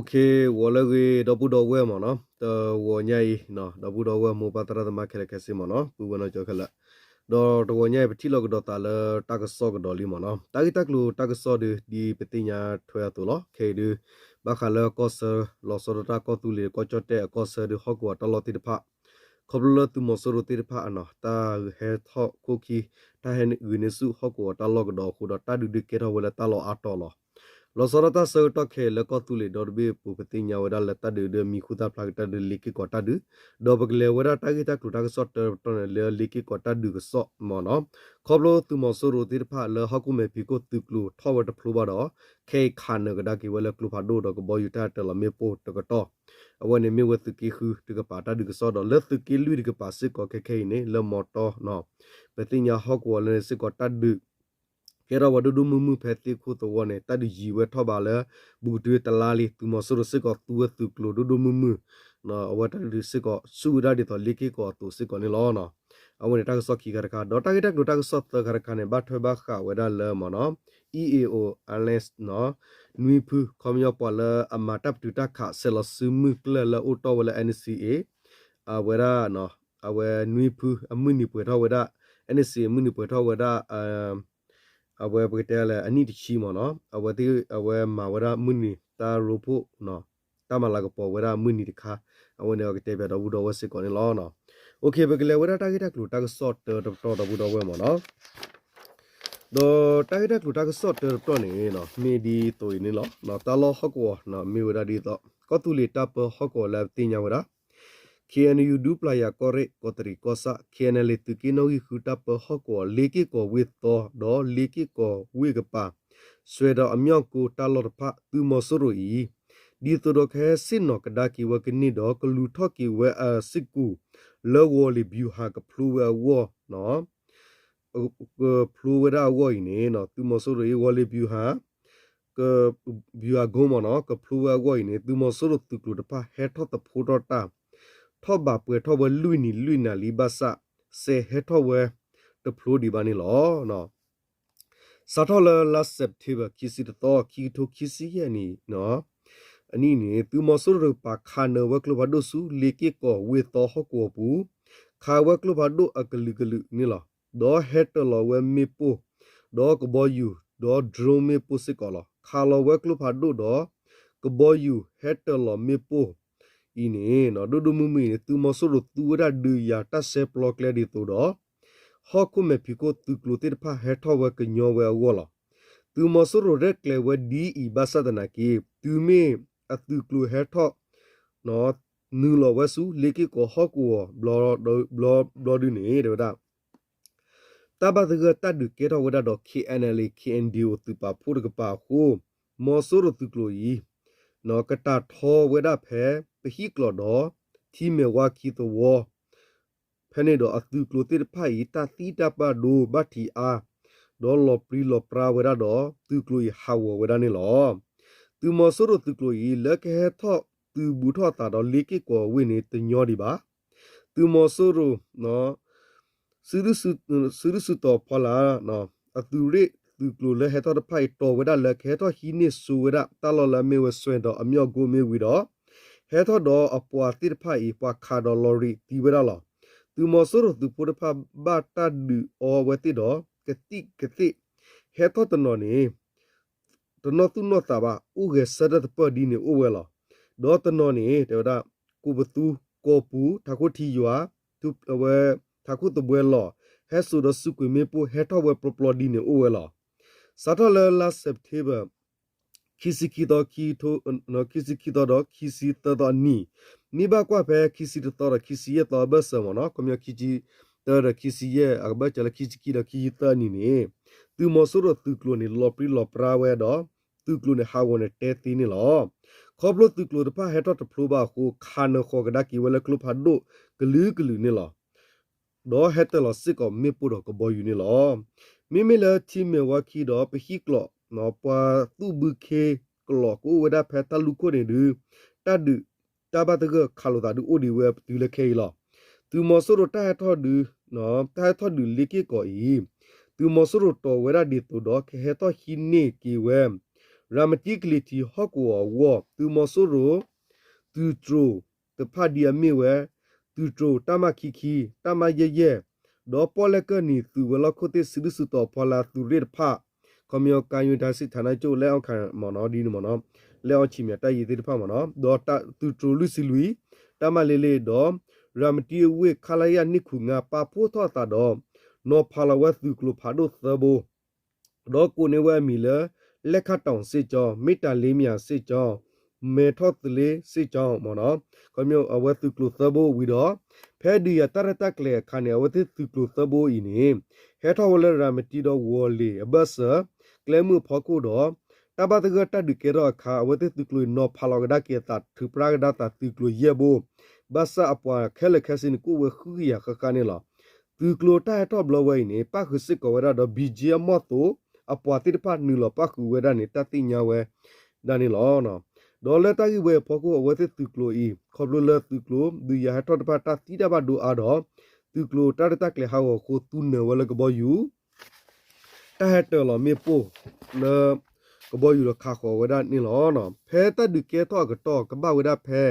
ဂီၤလၢအဂ့ၤ ဒီပုၢ်ဒီဝဲၢ်မ့ၢ်နီၤ, တဂီၤညါအံၤ ဒီပုၢ်ဒီဝဲၢ်မိၢ်ပၢ်သရၣ်သမါခဲလၢာ်ခဲဆ့မ့ၢ်နီၤ, ပုၢ်ဝဲၢ်နီၢ်ကၠီခဲလၢာ်, ဒီးတဂီၤညါအံၤ ပထံၣ်လိာ်ကဒီးသးလၢတၢ်ကစီၣ်ကဒီးလံမ့ၢ်နီၤ, တၢ်ဂ့ၢ်တၢ်ကျိၤတၢ်ကစီၣ်ဒုး ဒ်ပသ့ၣ်ညါထွဲအသိးလီၤ. ခဲအံၤဒုး ဘၣ်ဃးလၢကီၢ်ဆၢ လီၤဆီဒၣ်တၢ်ကီၢ်သူလ့ၤ ကီၢ်ကၠီၣ်တဲၣ်အကီၢ်ဆၢဒုး ဟီၣ်ကဝီၤတၢ်လီၢ်သ့ၣ်တဖၣ် ခီဖျိလၢသုးမီၤစိရိၤသ့ၣ်တဖၣ်အနီၤ တၢ်ဟဲထီၣ်ခိၣ်ခံ တၢ်ဟဲဂုာ်န့ၢ်ဆူၣ်ဟီၣ်ကဝီၤတၢ်လီၢ်ကဒီးအဃိဒီး တၢ်ဒုးဒုးကဲထီၣ်ဝဲလၢတၢ်လီၢ်အါတီၤလီၤ. လီၤဆီဒၣ်တၢ်ဆၢကတီၢ်ခဲအံၤလၢကီၢ်သူလ့ၤဒီတဘ့ၣ်အပူၤ ပသ့ၣ်ညါဝဲဒၣ်လၢတၢ်ဒုးဒုးမံၤဟူသၣ်ဖျါက့ၤတၢ်ဒုးလ့က့ၢ်ကီးတၢ်ဒုး, ဒီးပကလဲၤဝဲဒၣ်တၢ်ဂ့ၢ်တၢ်ကျိၤတၢ်ကစီၣ်တၢတပတီၢ်န့ၣ် လၢလ့က့ၢ်ကီးတၢ်ဒုးကစီၣ်မ့ၢ်နီၤ, ခီဖျိသုးမီၤစိရိၤသ့ၣ်တဖၣ်လၢဟီၣ်ခိၣ်မဲာ်ဖံးခိၣ်သုးကျိၤထီၣ်ဝဲတဖျိဘၣ်ဒီး ခဲအံၤခးနၢၤကဒါက့ၤဝဲလၢကျိဖးဒိၣ်ဒီးကဘီယူၤတၢ်ဟဲတၢၤလီၤမ့ၣ်ပိၢ်တကတီၢ်, အဝဲန့ၣ်မ့ၢ်ဝဲသုးက့ဃုတကပၤတၢ်ဒုးကစီၣ်ဒီး လၢသုးက့လွံၢ်တကပၤစ့ၢ်ကီးခဲခဲအံၤန့ၣ် လၢမီတီၢ်နီၤ, ပသ့ၣ်ညါဟီၣ်ကဝီၤလၢန့ၣ်စ့ၢ်ကီးတၢ်ဒုး ကဲထီၣ်ဝဲဒိၣ်ဒိၣ်မုၢ်မုၢ်ဖဲသ့ၣ်ခိၣ်သဝီန့ၣ် တၢ်ဒုးယံၤဝဲထီၣ်ဘးလၢ ဘူးကတုၤတလါလံ သုးမီၤစိရိၤစ့ၢ်ကီးသူဝဲသုးကျိၤဒိၣ်ဒိၣ်မုၢ်မုၢ်, အဝဲတၢ်ဒုးစ့ၢ်ကီးဆူၣ်ဝဲဒၣ်ဒ်သိးလ့က့ၢ်ကီးအသိးစ့ၢ်ကီးန့ၣ်လီၤ. အဝဲန့ၣ်တၢ်ကစီၣ်ခံခါတခါ ဒီးတၢ်ဂ့ၢ်တၢ်ကျိၤတၢ်ကစီၣ်သၢခါတခါန့ၣ် ဘၣ်ထွဲဘၣ်ဃးဝဲဒၣ်လၢမ့ၢ်နီၤ EAO Alliance နီၤ နွံဖု ခီပညီပှၤလၢအမၤတၢ်ပတုာ်တၢ်ခး ဆဲးလီၤစုမုၢ်ကျၢၢ်လၢအိၣ်တီၢ်ဝဲလၢ NCA အဝဲဒၣ် အဝဲနွံဖုအမုၢ်နံၤပှဲၤထီၣ်ဝဲဒၣ် NCA အမုၢ်နံၤပှဲၤထီၣ်ဝဲဒၣ် အဝဲပကတဲလၢအနံၣ်တဆံမ့ၢ်နီၤ, အဝဲသ့ၣ် အဝဲမၤဝဲဒၣ်မုၢ်နံၤတၢ်ရိဖှိၣ် တၢ်မၤလၤကပီၤဝဲဒၣ်မုၢ်နံၤတခါ, အဝဲန့ၣ်အကတဲဘၣ်ဒီပုၢ်ဒီဝဲၢ်စ့ၢ်ကီးန့ၣ်လီၤ. ပကလဲၤဝဲဒၣ်တၢ်ဂ့ၢ်တၢ်ကျိၤတၢ်ကစီၣ်တၢတပတီၢ်ဒီပုၢ်ဒီဝဲၢ်မ့ၢ်နီၤ, ဒီးတၢ်ဂ့ၢ်တၢ်ကျိၤတၢ်ကစီၣ်တၢတပတီၢ်န့ၣ် မ့ၢ်ဒ်သိးအံၤန့ၣ်လီၤ. တၢ်လီၢ်ဟီၣ်ကဝီၤ မ့ၢ်ဝဲဒၣ်ဒ်သိး ကီၢ်သူလ့ၤတၢ်ပၢဟီၣ်ကဝီၤလၢပသ့ၣ်ညါဝဲဒၣ် KNU ဒူပျၢ်ယၤကီၢ်ရ့ၣ် ကီးတရံးကီၢ်ဆၣ် KNLA သုးက့နီၣ်ဂံၢ်ဃုတၢ်ပၢဟီၣ်ကဝီၤ လ့က့ၢ်ကီးဝ့ၢ်သီ ဒီးလ့က့ၢ်ကီးဝ့ၢ်ကပၤ စွဲဒီးအမျီၢ်ကိတၢ်လီၢ်တဖၣ် သုးမီၤစိရိၤအံၤ ဒ်သိးဒီးကဟဲဆ့ၣ်နီၤကဒါက့ၤဝဲကန့ၢ်ဒီး ကလူၤထီၣ်က့ၤဝဲအစ့ၢ်ကီး လၢဝီၤလ့ၤ ဗျူဟာ ကဖျိဝဲအဂီၢ် ကဖျိဝဲဒၣ်အဂီၢ်အံၤန့ၣ် သုးမီၤစိရိၤအံၤ ဝီၤလ့ၤ ဗျူဟာ က ဗျူဟာကုန်း မ့ၢ်နီၤ ကဖျိဝဲအဂီၢ်အံၤန့ၣ် သုးမီၤစိရိၤသုးကျိၤတဖၣ်ဟဲထီၣ်သဖှိထီၣ်တၢ် ထီၣ်ဘးပှဲၤထီၣ်ဝဲလွံၢ်နံၤလွံၢ်နၤလံဘၣ်ဆၣ် စဲးဟဲထီၣ်ဝဲတဖျိဒံးဘၣ်န့ၣ်လီၤ. စးထီၣ်လၢလါစဲးပထ့ဘၢၣ် ခံဆံတသီ ခံကထိခံဆံယဲၢ်နံၣ် အနံၣ်န့ၣ် သုးမီၤစိရိၤတကပၤခးနၢၤဝဲကျိဖးဒိၣ်ဆူ လ့က့ၢ်ကီးဝ့ၢ်သီဟီၣ်ကဝီၤပူၤ, ခးဝဲကျိဖးဒိၣ်အကလုာ်ကလုာ်န့ၣ်လီၤ. ဒီးဟဲတၢၤလီၤဝဲမ့ၣ်ပိၢ် ဒီးကဘီယူၤ ဒီး drone မ့ၣ်ပိၢ်စ့ၢ်ကီးလီၤ. ခးလီၤဝဲကျိဖးဒိၣ်ဒီး ကဘီယူၤဟဲတၢၤလီၤမ့ၣ်ပိၢ်အံၤန့ၣ် ဒိၣ်ဒိၣ်မုၢ်မုၢ်အံၤန့ၣ် သုးမီၤစိရိၤသူဝဲဒၣ်ဒုးယၤတၢ်ဆဲးပျီကျဲဒ်သိးဒီး ဟီၣ်ခိၣ်မဲာ်ဖံးခိၣ်သုးကျိၤသ့ၣ်တဖၣ်ဟဲထီၣ်ဝဲကညီဝဲအဂီၢ်လီၤ. သုးမီၤစိရိၤရဲၣ်ကျဲၤဝဲဒ်အံၤဘၣ်ဆၣ်သနာ်က့ တုၤမ့ၢ်အသုးကျိၤဟဲထီၣ် နုာ်လီၤဝဲဆူ လ့က့ၢ်ကီးဟီၣ်ကဝီၤ ဘျီဒုန့ၣ် တဲဝဲဒၣ် တၢ်ဘၣ်သဂၢၢ်တၢ်ဒုးကဲထီၣ်ဝဲဒၣ်ဒီး KNLA KNDO သုးပာ်ဖှိၣ်တကပၤအဃိ မီၤစိရိၤသုးကျိၤအံၤ ကတၢ်ထီဝဲဒၣ်ဖဲ ပဟံၣ်ကျိးဒီး ထံမဲာ်ဝါခံသဝီ ဖဲန့ၣ်ဒီးအသုးကျိၤသ့ၣ်တဖၣ်အံၤ တၢ်သံတၢ်ပှၢ်ဒိဘၣ်ထံးအါ, ဒီးလီၤပြံလီၤပြါဝဲဒၣ်ဒီး သုးကျိၤအံၤဟးဂီၤဝဲဒၣ်န့ၣ်လီၤ. သုးမီၤစိရိၤသုးကျိၤအံၤ လၢကဟဲထီၣ်သုးဘူးထီၣ်သးဒီးလ့က့ၢ်ကီးဝ့ၢ်န့ၣ် တညီဒံးဘၣ်. သုးမီၤစိရိၤ စုဒုၣ်စုတီၤဖီလာ် အသုးရ့ၣ်သုးကျိၤလၢဟဲထီၣ်တဖၣ်အံၤ တီၤဝဲဒၣ်လၢကဟဲထီၣ်ဟံးန့ၢ်စိဝဲဒၣ် တၢ်လီၢ်လၢအမ့ၢ်ဝဲစွဲဒီးအမျီၢ်ကိၣ်မ့ၢ်ဝံၤဒီး ဟဲထီၣ်ဒီးအပှၤသ့ၣ်တဖၣ်အံၤ ပှၤခးဒီးလီၤရံးသံဝဲဒၣ်လီၤ. သုးမီၤစိရိၤသုးဖိတဖၣ်ဘၣ်တၢ်ဒုးအီဝဲသ့ၣ်ဒီး ကသံၣ်ကသ့ၣ် ဟဲထီၣ်တနီၤန့ၣ် တနီၢ်သူၣ်နီၢ်သးဘၣ် အိၣ်ဂဲၤဆၢထၢၣ်သပၢၢ်ဒ်န့ၣ်အိၣ်ဝဲလီၤ. ဒီးတနီၤန့ၣ် တဲဝဲဒၣ် ကိးပသူ ကီၢ်ပူၤ ထးခိၣ်ထံယွၤ ဝဲ ထးခိၣ်သဘှဲလီၢ် ဟဲစိာ်ဒီးစုကွံာ်မ့ၣ်ပိၢ် ဟဲထီၣ်ဝဲပျီပျီဒ်န့ၣ်အိၣ်ဝဲလီၤ. စးထီၣ်လၢလါစဲးပထ့ဘၢၣ် ခံဆံခံသီ ခံဆံခံသီဒီးခံဆံသၢသီအနံၤ မ့ၢ်ဘၣ်ကွၢ်ဖဲ ခံဆံတသီဒီးခံဆံယဲၢ်သီအဘၢၣ်စၢၤမ့ၢ်နီၤ ခီပညီခံဆံတၢဒီးခံဆံယဲၢ် အကဘၢၣ်စၢၤလၢခံဆံခံဒီးခံဆံသၢအနံၤန့ၣ် သုးမီၤစိရိၤသုးကျိၤန့ၣ် လီၤပြံလီၤပြါဝဲဒီး သုးကျိၤန့ၣ်ဟးဂီၤန့ၣ်တဲသ့န့ၣ်လီၤ. ခီဖျိသုးကျိၤတဖၣ်ဟဲထီၣ်တဖျိဘၣ်အဃိ ခးနၢၤဃီၤကဒါက့ၤဝဲလၢကျိဖးဒိၣ်ကလုာ်ကလုာ်န့ၣ်လီၤ. ဒီးဟဲတၢၤလီၤစ့ၢ်ကီးမ့ၣ်ပိၢ်ဒီးကဘီယူၤန့ၣ်လီၤ. မ့မ့ၢ်လၢထံမဲာ်ဝါခံဒီးပဟံၣ်ကျိး ပှၤသူၣ်ဘုခ့ကျိးကအိၣ်ဝဲဒၣ်ဖဲတၢ်လူၢ်ခိၣ်န့ၣ်ဒုး တၢ်ဒုး တၢ်ဘၣ်သဂၢၢ်ခးလိာ်သးဒုးအိၣ်ဒံးဝဲပတုၤလၢခဲအံၤလီၤ. သုးမီၤစိရိၤတၢ်ဟဲထီၣ်ဒုး တၢ်ဟဲထီၣ်ဒုးလ့က့ၢ်ကီးအံၤ သုးမီၤစိရိၤတီၤဝဲဒၣ်ဒ်သိးဒီး ကဟဲထီၣ်ဟံးန့ၢ်က့ၤဝဲ ရၤမတံကလံၤထံးဟီၣ်ကဝီၤအဂီၢ် သုးမီၤစိရိၤ သုးတြိၤတဖၣ်ဒ်အမ့ၢ်ဝဲ သုးတြိၤတၢ်မၤခံခံ, တၢ်မၤယဲၢ်ယဲၢ်, ဒီးပီၣ်လဲၣ်ကၢၢ်နံၤသုးဝဲၤလီၢ်ခိၣ်သ့ၣ်စုဒုၣ်စုတီၤဖီလာ်သုးရ့ၣ်တဖၣ် ခီပညီ ကညီတိုင်းစစ်ဌာနချုပ် လက်အောက်ခံမ့ၢ်နီၤ ဒ်န့ၣ်မ့ၢ်နီၤ လက်အောက်ခံမ့ၢ်တၢ်ယံၤသ့ၣ်တဖၣ်မ့ၢ်နီၤ ဒီးသုးတြိၤလွံၢ်ဆံလွံၢ် တၢ်မၤလ့လ့ဒီး ရၤမတံအဝ့ၢ် ခလရ နှစ်ခုငါး ပာ်ဖှိၣ်ထီၣ်အသးဒီး နီၤဖးလီၤဝဲသုးကျိၤဖးဒိၣ်သၢဘိ ဒီးကိးန့ၢ်ဝဲအမံၤလၢ လက်ခတ်တောင်စစ်ကြောင်း, မေတ္တာလင်းမြစ်စစ်ကြောင်း, မဲထော်သလေးစစ်ကြောင်း မ့ၢ်နီၤ ခီပညီ အဝဲသုးကျိၤသၢဘိဝံၤဒီး ဖဲဒုးယၤတၢ်ရဲၣ်တၢ်ကျဲၤအခါန့ၣ် အဝဲသ့ၣ်သုးကျိၤသၢဘိအံၤန့ၣ် ဟဲထီၣ်ဝဲလၢရၤမတံဒီးဝီၤလ့ၤအဘၢၣ်စၢၤ ကျဲမုၢ်အဖီခိၣ်ဒီး တၢ်ဘၣ်သဂၢၢ်တၢ်ဒုးကဲထီၣ်အခါ အဝဲသ့ၣ်သုးကျိၤအံၤနီၤဖးလီၤကဒါက့ၤအသး ထုးပြၢကဒါသးသုးကျိၤယဲၢ်ဘိ ဘၣ်ဆၣ်အပှၤခဲလၢာ်ခဲဆ့န့ၣ် ကအိၣ်ဝဲဃုကယၤဃၣ်ဃၣ်န့ၣ်လီၤ. သုးကျိၤတၢ်ဟဲထီၣ်ဘျီဝဲအံၤန့ၣ် ပၣ်ဃုာ်စ့ၢ်ကီးဝဲဒၣ်ဒီး ဘံၣ်ကၠ့အမီၢ်သိး အပှၤသ့ၣ်တဖၣ်နုာ်လီၤပၣ်ဃုာ်ဝဲဒၣ်န့ၣ် တၢ်သ့ၣ်ညါဝဲဒၣ်န့ၣ်လီၤ. ဒီးလၢတၢ်ဂ့ၢ်ဝဲအဖီခိၣ် အဝဲသ့ၣ်သုးကျိၤအံၤ ခီဖျိလၢသုးကျိၤ ဒုးယၤဟဲထီၣ်တဖၣ်တၢ်သံတၢ်ဘၣ်ဒိအါဒီး သုးကျိၤတၢ်ရဲၣ်တၢ်ကျဲၤဟးဂီၤအဃိ သူနၢၤဝဲလၢကဘီယူၤ တၢ်ဟဲတၢၤလီၤမ့ၣ်ပိၢ်လၢ ကဘီယူၤဒီးခးဃီၤဝဲဒၣ်န့ၣ်လီၤ. ဖဲတၢ်ဒုးကဲထီၣ်အကတီၢ် ကဘၣ်ဝဲဒၣ်ဖဲ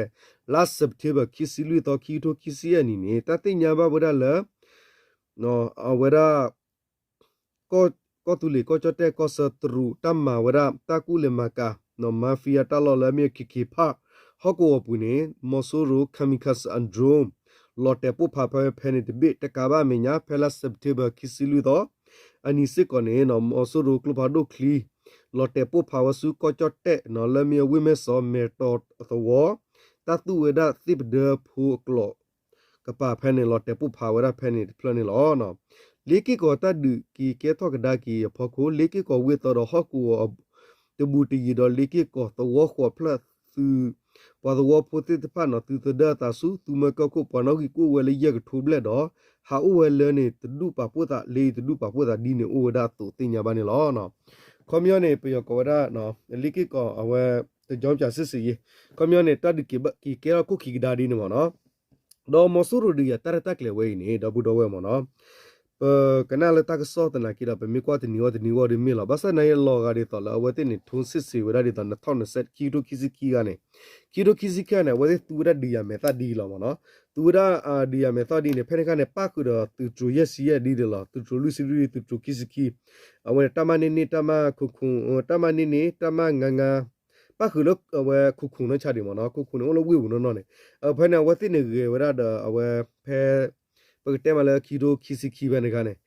လါ September ခံဆံလွံၢ်သီ ခံကထိခံဆံယဲၢ်နံၣ်န့ၣ် တၢ်သ့ၣ်ညါဘၣ်ဝဲဒၣ်လၢ အဝဲဒၣ် ကီၢ်သူလ့ၤကီၢ်ကၠီၣ်တဲၣ်ကီၢ်ဆၢတရူး တၢ်မၤဝဲဒၣ်တၢ်ကူၣ်လဲၤမၤကၤ မၤဖံးအတၢ်လီၢ်လၢအမ့ၢ် ခ့ခ့ဖၣ် ဟီၣ်ကဝီၤပူၤန့ၣ် မီၤစိရိၤ kamikaze drone လီၤတဲာ်ပိၢ်ဖးဖဲဖဲန့ၣ်တဘ့ၣ် တကးဘၣ်အမဲာ်ညါ ဖဲလါ September ခံဆံလွံၢ်သီ အနံၤစ့ၢ်ကီးန့ၣ် မီၤစိရိၤကျိဖးဒိၣ်ချံ လီၤတဲာ်ပိၢ်ဖးဝဲဆူကီၢ်ကၠီၣ်တဲၣ် လၢအမ့ၢ်အဝ့ၢ်မဲၢ်စီး မဲာ်တီၤသဝီ တၢ်သူၣ်ဝဲဒၣ်သ့ၣ်ပဒၢဖိအကျိာ် ကပၤဖဲန့ၣ် လီၤတဲာ်ပိၢ်ဖးဝဲဒၣ်ဖဲန့ၣ်တဖျၢၣ်န့ၣ်လီၤ. လ့က့ၢ်ကီးတၢ်ဒုးက့ၤကဲထီၣ်ကဒါက့ၤအဖီခိၣ် လ့က့ၢ်ကီးဝ့ၢ်သီဒီးဟီၣ်ကဝီၤ တဘူးတယံၤဒီးလ့က့ၢ်ကီးသဝီဃိးဖျၢၣ်သုး ပှၤသဝီဖိသ့ၣ်တဖၣ်န့ၣ် သုးသဒၢအသးဆူ သုးမၢကၢၢ်ခိၣ် ပှၤနီၣ်ဂံၢ်ကအိၣ်ဝဲလၢယဲၢ်ကထိဘျဲၣ်ဒီး ဟးအိၣ်ဝဲလၢန့ၣ် တဒူၣ်ပာ်ဖှိၣ်သး လၢတဒူၣ်ပာ်ဖှိၣ်သးဒ်န့ၣ်အိၣ်ဝဲဒၣ်အသိးသ့ၣ်ညါဘၣ်န့ၣ်လီၤ. ခီပညီန့ၣ် ပယီၤကိးဝဲဒၣ် လ့က့ၢ်ကီးအဝဲ တကြောင်းပြန်စစ်ဆင်ရေး ခီပညီန့ၣ် တၢ်ဒုးက့ၤကဲထီၣ်ခိၣ်ခံကဒါဒ်န့ၣ်မ့ၢ်နီၤ ဒီးမီၤစိရိၤဒုးယၤတၢ်ရဲၣ်တၢ်ကျဲၤဝဲအံၤန့ၣ် ဒီပုၢ်ဒီဝဲၢ်မ့ၢ်နီၤ ပကနၣ်လၢတၢ်ကစီၣ်သနာ်က့ဒီး ပမ့ၢ်ကွၢ်တနံၤဂီၢ်တနံၤဂီၢ်ဒ်မ့ၢ်လီၤ. ဘၣ်ဆၣ်သနာ်က့လီၤဂာ်ဒ်သိးလၢအဝဲသ့ၣ်န့ၣ် ထိန်းစစ်ဆင်ရေး ဝဲဒၣ်ဒ်သိး နထီၣ်နစဲး ခံကထိခံဆံခံဂၤန့ၣ် ခံကထိခံဆံခံဂၤန့ၣ် အဝဲသ့ၣ်သူဝဲဒၣ်ဒုးယၤမဲာ်သၣ်ဒ်အံၤလီၤမ့ၢ်နီၤ သူဝဲဒၣ်ဒုးယၤမဲာ်သၣ်ဒ်န့ၣ် ဖဲန့ၣ်ခါန့ၣ် ပၣ်ဃုာ်ဒီးသုးတြိၤယဲၢ်ဆံယဲၢ်ဒ်န့ၣ်လီၤ. သုးတြိၤလွံၢ်ဆံလွံၢ် သုးတြိၤခံဆံခံ အဝဲန့ၣ် တၢ်မၤန့ၢ်န့ၢ် တၢ်မၤခိၣ်ခိၣ် တၢ်မၤန့ၢ်န့ၢ် တၢ်မၤငါငါ ပၣ်ဃုာ်လၢအဝဲခိၣ်ခိၣ်န့ၣ်ဆါဒံးမ့ၢ်နီၤ ခိၣ်ခိၣ်န့ၣ်အိၣ်လၢဝ့ၢ်ပူၤနီၢ်နီၢ်န့ၣ် ဖဲန့ၣ် အဝဲသ့ၣ်န့ၣ်ဂဲၤဝဲဒၣ်ဒီးအဝဲဖဲ ပကတဲမးလၢခံကထိခံဆံခံဖဲန့ၣ်ခါန့ၣ်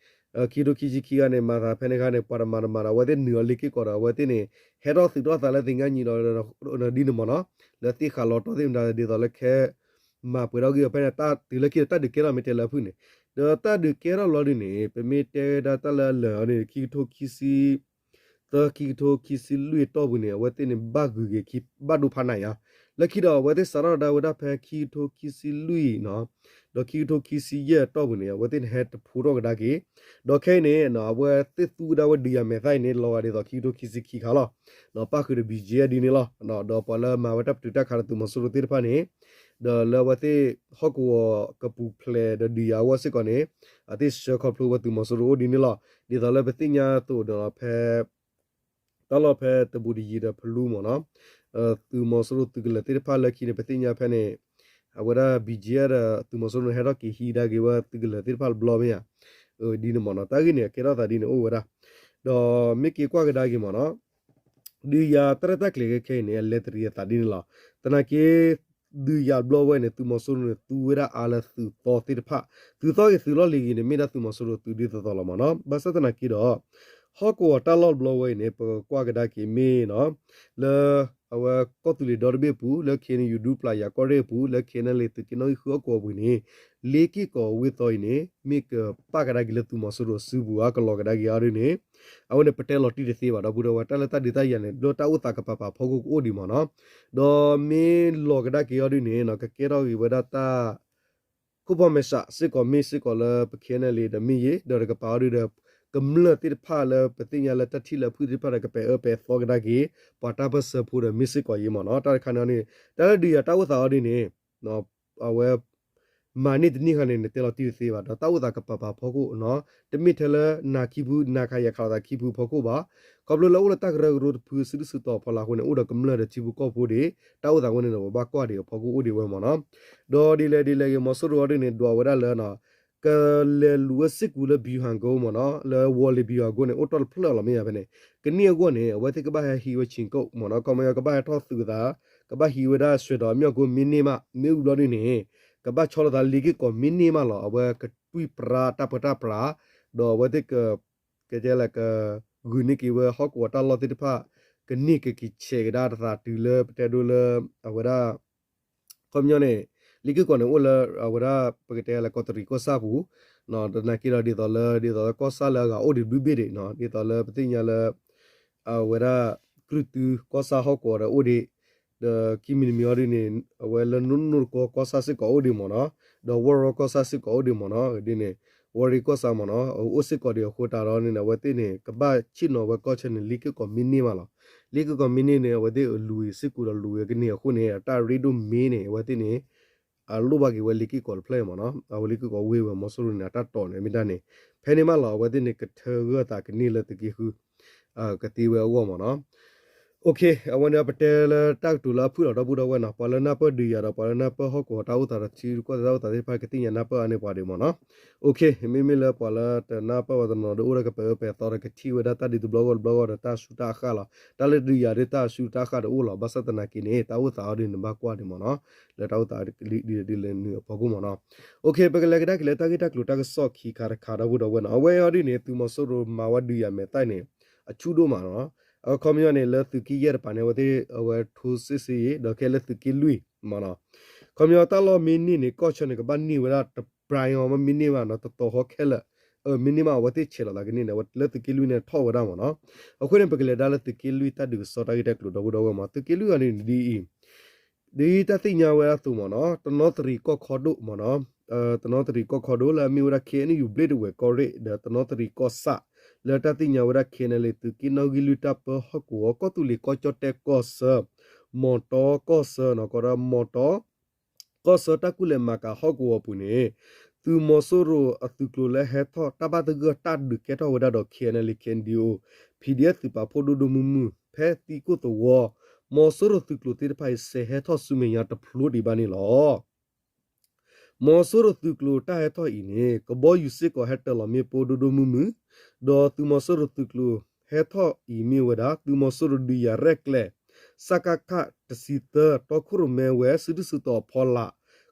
ခံကထိခံဆံခံဂၤန့ၣ် မၤသးဖဲန့ၣ်ခါန့ၣ် ပှၤတမၤတမၤဒီး အဝဲသ့ၣ်နုာ်အီၤလ့က့ၢ်ကီးဒီး အဝဲသ့ၣ်န့ၣ် ဟဲထီၣ်သုးထီၣ်သးလၢသ့ၣ်ညါနံၤဒီး ဒ်န့ၣ်မ့ၢ်နီၤ လၢသ့ၣ်ဃးလီၤတီသ့ၣ်မတၤဒ်သိးလၢခဲ မၤပှဲၤထီၣ်ဂံၢ်အီၤဖဲန့ၣ် တၢ်တုၤလၢခံဒီးတၢ်ဒုးကဲထီၣ်မ့ၢ်တဲလၢအဖုၣ်န့ၣ် ဒီးတၢ်ဒုးကဲထီၣ်လီၤဒ်န့ၣ် ပမ့ၢ်တဲဝဲဒၣ်တၢ်လၢအလၢာ်အီၤန့ၣ် ခံကထိခံဆံ သၢ ခံကထိခံဆံလွံၢ်အတီၢ်ပူၤန့ၣ် အဝဲသ့ၣ်န့ၣ် ဘၣ်ဂုၤက့ၤခံ ဘၣ်ဒိဖးနးယါ လၢခံဒီး အဝဲသ့ၣ်စးထီၣ်ဝဲဒၣ်ဖဲခံကထိခံဆံလွံၢ်နီၤ ဒီးခံကထိခံဆံယဲၢ်အတီၢ်ပူၤန့ၣ် အဝဲသ့ၣ်န့ၣ်ဟဲတဖိးထီၣ်ကဒါက့ၤ ဒီးခဲအံၤန့ၣ် အဝဲသ့ၣ်သူဝဲဒၣ်ဝဲဒုးယၤမဲာ်သၣ်အံၤန့ၣ် လီၤဂာ်ဒ်သိးခံကထိခံဆံခံခါလီၤ ပၣ်ဃုာ်ဒီး ဘံၣ်ကၠ့ ဒ်န့ၣ်လီၤ ဒီးပှၤလၢမၤဝဲတၢ်ပတုာ်တၢ်ခးဒီးသုးမီၤစိရိၤသ့ၣ်တဖၣ်န့ၣ် ဒီးလၢအဝဲသ့ၣ်ဟီၣ်ကဝီၤကပူၤဖျဲးဒီးဒုးယၤအဂီၢ်စ့ၢ်ကီးန့ၣ် အသ့ၣ်ဆှၢခီဖျိဝဲသုးမီၤစိရိၤအိၣ်ဒ်န့ၣ်လီၤ. ဒ်သိးလၢပသ့ၣ်ညါအသိးဒီးဖဲ တၢ်လီၢ်ဖဲတဘူးတယံၤဒီးဖလူမ့ၢ်နီၤ သုးမီၤစိရိၤသုးကလၢၤသ့ၣ်တဖၣ်လၢခံန့ၣ် ပသ့ၣ်ညါဖဲန့ၣ် အဝဲဒၣ် ဘံၣ်ကၠ့ ဒီးသုးမီၤစိရိၤန့ၣ် ဟဲထီၣ်က့ၤဟံးကဒါက့ၤဝဲသုးကလၢၤသ့ၣ်တဖၣ်တဘျီမ့ၢ်ဧါ ဒ်န့ၣ်မ့ၢ်နီၤ တၢ်ဂ့ၢ်န့ၣ် အကဲထီၣ်သးဒ်န့ၣ်အိၣ်ဝဲဒၣ် ဒီးမ့ၢ်က့ၤကွၢ်ကဒါက့ၤမ့ၢ်နီၤ ဒုးယၤတၢ်ရဲၣ်တၢ်ကျဲၤခဲခဲအံၤန့ၣ် အလဲၤတရံးအသးဒ်န့ၣ်လီၤ. သနာ်က့ ဒုးယၤတဘျီဝဲန့ၣ် သုးမီၤစိရိၤန့ၣ် သူဝဲဒၣ်အါလၢသုးသီသ့ၣ်တဖၣ် သုးသီဂ့ၤသုးလီၢ်လံၤဂ့ၤန့ၣ် မ့ၢ်ဒၣ်သုးမီၤစိရိၤသုးဒ်သိးသိးလီၤမ့ၢ်နီၤ. ဘၣ်ဆၣ်သနာ်က့ဒီး ဟီၣ်ကဝီၤတၢ်လီၢ်တဘျီဝဲအံၤန့ၣ် ပကကွၢ်ကဒါက့ၤမ့ၢ်နီၤ လၢ အဝဲကီၢ်သူလ့ၤဒီတဘ့ၣ်အပူၤ လၢ ခ့ၣ်အဲၣ်ယူၣ် ဒူပျၢ်ယၤကီၢ်ရ့ၣ်အပူၤ လၢ ခ့ၣ်အဲၣ်ယူၣ် သုးက့နီၣ်ဂံၢ်ဃုဟီၣ်ကဝီၤပူၤန့ၣ် လ့က့ၢ်ကီးဝ့ၢ်သီအံၤန့ၣ် မ့ၢ်ကပၣ်ကဒါက့ၤလၢသုးမီၤစိရိၤစုပူၤဧါ ကလီၤကဒါက့ၤအီၤဒ်န့ၣ် အဝဲန့ၣ် ပတဲလီၤတံၢ်တသ့ဘၣ် ဒီပုၢ်ဒီဝဲၢ် တၢ်လၢတၢ်ဒုးတၢ်ယၤန့ၣ် လၢတၢ်အိၣ်သးကပၤပၤဖီခိၣ်ကအိၣ်ဒံးမ့ၢ်နီၤ ဒီးမ့ၢ်လီၤကဒါက့ၤအီၤဒ်န့ၣ် ကကဲထီၣ်က့ၤဝဲဒၣ်တၢ် ခိၣ်ဖီမဲာ်ဆှးစ့ၢ်ကီး မ့ၢ်စ့ၢ်ကီးလၢပ ခ့ၣ်အဲၣ်ယူၣ် ဒီးမ့ၢ်ယ့ၢ် ဒီးတကပၤအီၤဒ်ဒီး ကမျၢၢ်သ့ၣ်တဖၣ်လၢပသ့ၣ်ညါလၢတၢ်ထံၣ်လၢအဖုၣ်သ့ၣ်တဖၣ်ဒီး ကပဲာ်အၢပဲာ်သီကဒါက့ၤ ပှၤတၢ်ပၢၢ်ဆၢဖိဒီးမ့ၢ်စ့ၢ်ကီးယ့ၢ်မ့ၢ်နီၤ တၢ်တခါန့ၣ်န့ၣ် တၢ်လၢဒုးယၤတၢ်အိၣ်သးအီၤဒ်န့ၣ် အဝဲ မၤန့ၢ်တန့ၢ်ခါန့ၣ် နတဲလီၤတံၢ်တသ့ဘၣ် ဒီးတၢ်အိၣ်သးကပၤပၤဖီခိၣ်နီၤ တမ့ၢ်ထဲလၢနၤခံဖု နၤခးယၤခးလိာ်သးခံဖုဖီခိၣ်ဘၣ်. ခီဖျိလၢအိၣ်လၢတၢ်ကရၢကရိတဖု စုဒုၣ်စုတီၤအဖီလာ်အဃိန့ၣ် အိၣ်ဒီးကမျၢၢ်ဒီးထံဖိကီၢ်ဖိဒံး တၢ်အိၣ်သးအဃိန့ၣ်ဒီး ပဘၣ်ကွၢ်ဒံးအဖီခိၣ်အိၣ်ဒံးဝဲမ့ၢ်နီၤ. ဒီးဒ်လဲၣ်ဒ်လဲၣ်ဂ့ၤ မီၤစိရိၤအီၤဒ်န့ၣ် ဒွးဝဲဒၣ်လၢ ကလဲၤလူၤဝဲစ့ၢ်ကီးလၢ ဗျူဟာကုန်း မ့ၢ်နီၤ လၢဝီၤလ့ၤ ဗျူဟာကုန်း န့ၣ် အိၣ်တ့ၢ်တဖျၢၣ်လီၤ မ့ၢ်ယါဖဲန့ၣ် ကန့ၢ်အဂီၢ်န့ၣ် အဝဲသ့ၣ်ကဘၣ်ဟဲဟံးဝဲ ခြေကုပ် မ့ၢ်နီၤ ခီပညီကဘၣ်ဟဲထီၣ်သုးသး ကဘၣ်ဟံးဝဲဒၣ် ဆွဲဒီးအမြောက်ကုန်း မ့ၢ်န့ၢ်မး မ့ၣ်အူဘျီဒ်န့ၣ် ကဘၣ်ဆီလီၤသးလ့ၤက့ၢ်ကီး မ့ၢ်န့ၢ်မးလီၤ အဝဲကတွံၢ်ပြါတၢ်ပၢတၢ်ပြး ဒီးအဝဲသ့ၣ်က ကတဲလဲၣ် ကဂုာ်န့ၢ်က့ၤဝဲဟီၣ်ကဝီၤတၢ်လီၢ်သ့ၣ်တဖၣ် ကန့ၢ်ကက့ၤဆဲးကဒါတသးတုၤလၢပတဲဒိလၢ အဝဲဒၣ် ခီပညီန့ၣ် လ့ၤက့ၢ်ကီးန့ၣ် အိၣ်လၢအဝဲဒၣ် ပကတဲလၢကီးတရံးကီၢ်ဆၣ်ပူၤ သနာ်က့ဒီးဒ်သိးလၢ ဒ်သိးလၢကီၢ်ဆၣ်လၢအဂၤအိၣ်ဒံးဘျုးဘ့ၣ်ဒံး ဒ်သိးလၢပသ့ၣ်ညါလၢ အဝဲဒၣ် ကြုၢ်တုကီၢ်ဆၣ်ဟီၣ်ကဝီၤဒီးအိၣ်ဒံး ဒီးခံမံၤတမံၤအီၤဒ်န့ၣ် အဝဲလၢနိၣ်နိၣ်တကီကီၢ်ဆၣ်စ့ၢ်ကီးအိၣ်ဒံးမ့ၢ်နီၤ ဒီးဝီၢ်ရီကီၢ်ဆၣ်စ့ၢ်ကီးအိၣ်ဒံးမ့ၢ်နီၤ ဒ်န့ၣ် ဝီၢ်ရီကီၢ်ဆၣ်မ့ၢ်နီၤ အိၣ်စ့ၢ်ကီးဒံးအဃိသတးဒီးန့ၣ် အဝဲသ့ၣ်န့ၣ် ကဘၣ်ဆ့ၣ်နီၤဝဲကီၢ်ဆၢန့ၣ် လ့ၤက့ၢ်ကီးမ့ၢ်န့ၢ်မးလီၤ. လ့ၤက့ၢ်ကီးမ့ၢ်န့ၢ်န့ၣ် အဝဲသ့ၣ်လူၤစ့ၢ်ကီးဒီးလူၤဝဲကန့ၢ်အဃိန့ၣ် အတၢ်ရ့ဒိၣ်မ့ၢ်န့ၣ် အဝဲသ့ၣ်န့ၣ် အလိၣ်ဘၣ်က့ၤဝဲလ့ၤက့ၢ်ကီးတဖျၢၣ်အံၤမ့ၢ်နီၤ အဝဲလ့ၤက့ၢ်ကီးဝ့ၢ်ဝဲမီၤစိရိၤန့ၣ် အတၢ်တီၢ်န့ၣ်မ့ၢ်တၢ်န့ၣ် ဖဲန့ၣ်မးလီၤ အဝဲသ့ၣ်န့ၣ် ကထၢဂၢၢ်သးကန့ၢ်လၢသုးက့ဃု ကသ့ဝဲအဂီၢ်မ့ၢ်နီၤ အဝဲန့ၣ်ပတဲလၢတၢ်ကတိၤလၢအဖုၣ်လီၤ ဒီပုၢ်ဒီဝဲၢ်နီၤ ပှၤလၢနၢ်ပၢၢ်ဒုးယၤဒီး ပှၤလၢနၢ်ပၢၢ်ဟီၣ်ကဝီၤတၢ်အိၣ်သးဒီးထံရူၢ်ကီၢ်သဲးတၢ်အိၣ်သးသ့ၣ်တဖၣ် ကသ့ၣ်ညါနၢ်ပၢၢ်အါန့ၢ်ပှၤဒံးမ့ၢ်နီၤ မ့မ့ၢ်လၢပှၤလၢတနၢ်ပၢၢ်ဝဲတနီၤဒီး အိၣ်ဒီးကပာ်အၢပာ်သီဒီး ကထံၣ်ဝဲဒၣ်တၢ်ဒ်တဘျီဂီၢ်တဘျီဂီၢ်ဒီး တၢ်ဆူးတၢ်အဃၣ်လီၤ. တၢ်လၢဒုးယၤဒ်တၢ်ဆူးတၢ်အဃၣ်တအိၣ်လီၤ. ဘၣ်ဆၣ်သနာ်က့န့ၣ် တၢ်အိၣ်သးအီၤဒ်န့ၣ် နဘၣ်ကွၢ်ဒံးမ့ၢ်နီၤ လၢတၢ်အိၣ်သးဒ်လဲၣ်ဒ်လဲၣ်နုာ်အဖီခိၣ်မ့ၢ်နီၤ ပကလဲၤကဒါက့ၤလၢတၢ်ဂ့ၢ်တၢ်ကျိၤတၢ်ကစီၣ်ခံခါတခါဒီပုၢ်ဒီဝဲၢ်နီၤ အဝဲအံၤဒ်န့ၣ် သုးမီၤစိရိၤမၤဝဲဒုးယၤမဲာ်သၣ်န့ၣ် အဆူၣ်ဒိၣ်မးနီၤ အခီပညီန့ၣ် လၢသုးက့ယဲၢ်တပၤန့ၣ် အဝဲသ့ၣ်အဝဲထိစ့ၣ်စ့ၢ် ဒီးခဲလၢာ်သုးက့လွံၢ်မ့ၢ်နီၤ ခီပညီတၢ်လီၢ်မ့ၢ်န့ၢ်န့ၣ် ကီၢ်ဆၢန့ၣ် ကဘၣ်န့ၢ်ဝဲဒၣ်တပြဲအီၤ မ့ၢ်န့ၢ်ဘၣ်နီၤ တတီၤဃီခဲလၢာ် မ့ၢ်န့ၢ်မး အဝဲသ့ၣ်ဆဲးလီၤသးကန့ၢ်န့ၣ် လၢသုးက့လွံၢ်န့ၣ်ထီၣ်ဝဲဒၣ်မ့ၢ်နီၤ အဃိန့ၣ် ပကလဲၤဒါလၢသုးက့လွံၢ်တၢ်ဒုးကစီၣ်တၢ်ဂ့ၢ်တၢ်ကျိၤဒီပုၢ်ဒီဝဲၢ်မ့ၢ် သုးက့လွံၢ်အီၤဒ်န့ၣ်ဒ်အံၤ ဒ်တၢ်သ့ၣ်ညါဝဲဒၣ်အသိးမ့ၢ်နီၤ တနီသရံၣ်ကီၢ်ခီဒိၣ်မ့ၢ်နီၤ တနီသရံၣ်ကီၢ်ခီဒိၣ်လၢအမ့ၢ်ဝဲဒၣ် ခ့ၣ်အဲၣ်ယူၣ် ဘျ့ၣ်ဒဝဲၢ်ကီၢ်ရ့ၣ် ဒီးတနီသရံၣ်ကီၢ်ဆၣ် လၢတၢ်သ့ၣ်ညါဝဲဒၣ် ခ့ၣ်အဲၣ်ယူၣ် သုးက့နီၣ်ဂံၢ်လွံၢ်တၢ်ပၢဟီၣ်ကဝီၤ ကီၢ်သူလ့ၤကီၢ်ကၠီၣ်တဲၣ်ကီၢ်ဆၢ မီၢ်တီကီၢ်ဆၢနီၤ ကီးဒီးမီၢ်တီ ကီၢ်ဆၢတၢ်ကူၣ်လဲၤမၤကၤဟီၣ်ကဝီၤအပူၤန့ၣ် သုးမီၤစိရိၤအသုးကျိၤလၢဟဲထီၣ်တၢ်ဘၣ်သဂၢၢ်တၢ်ဒုးကဲထီၣ်ဝဲဒၣ်ဒီး ခ့ၣ်အဲၣ်ယူၣ် ခ့ၣ်အဲၣ်ယူၣ် ပီၣ်ဒီအၣ် သုးပာ်ဖှိၣ်ဒိၣ်ဒိၣ်မုၢ်မုၢ် ဖဲသံခိၣ်သဝီ မီၤစိရိၤသုးကျိၤသ့ၣ်တဖၣ်အံၤ စဲးဟဲထီၣ်ဆူမဲာ်ညါတဖျိဒံးဘၣ်န့ၣ်လီၤ. မီၤစိရိၤသုးကျိၤတၢ်ဟဲထီၣ်အံၤန့ၣ် ကဘီယူၤစ့ၢ်ကီးဟဲတၢၤလီၤမ့ၣ်ပိၢ်ဒိၣ်ဒိၣ်မုၢ်မုၢ်, ဒီးသုးမီၤစိရိၤသုးကျိၤဟဲထီၣ်အံၤမ့ၢ်ဝဲဒၣ် သုးမီၤစိရိၤဒုးယၤရဲၣ်ကျဲၤ စကခ တဆံသၢ တီခိၣ်ရိၣ်မဲဝဲ စုဒုၣ်စုတီၤအဖီလာ်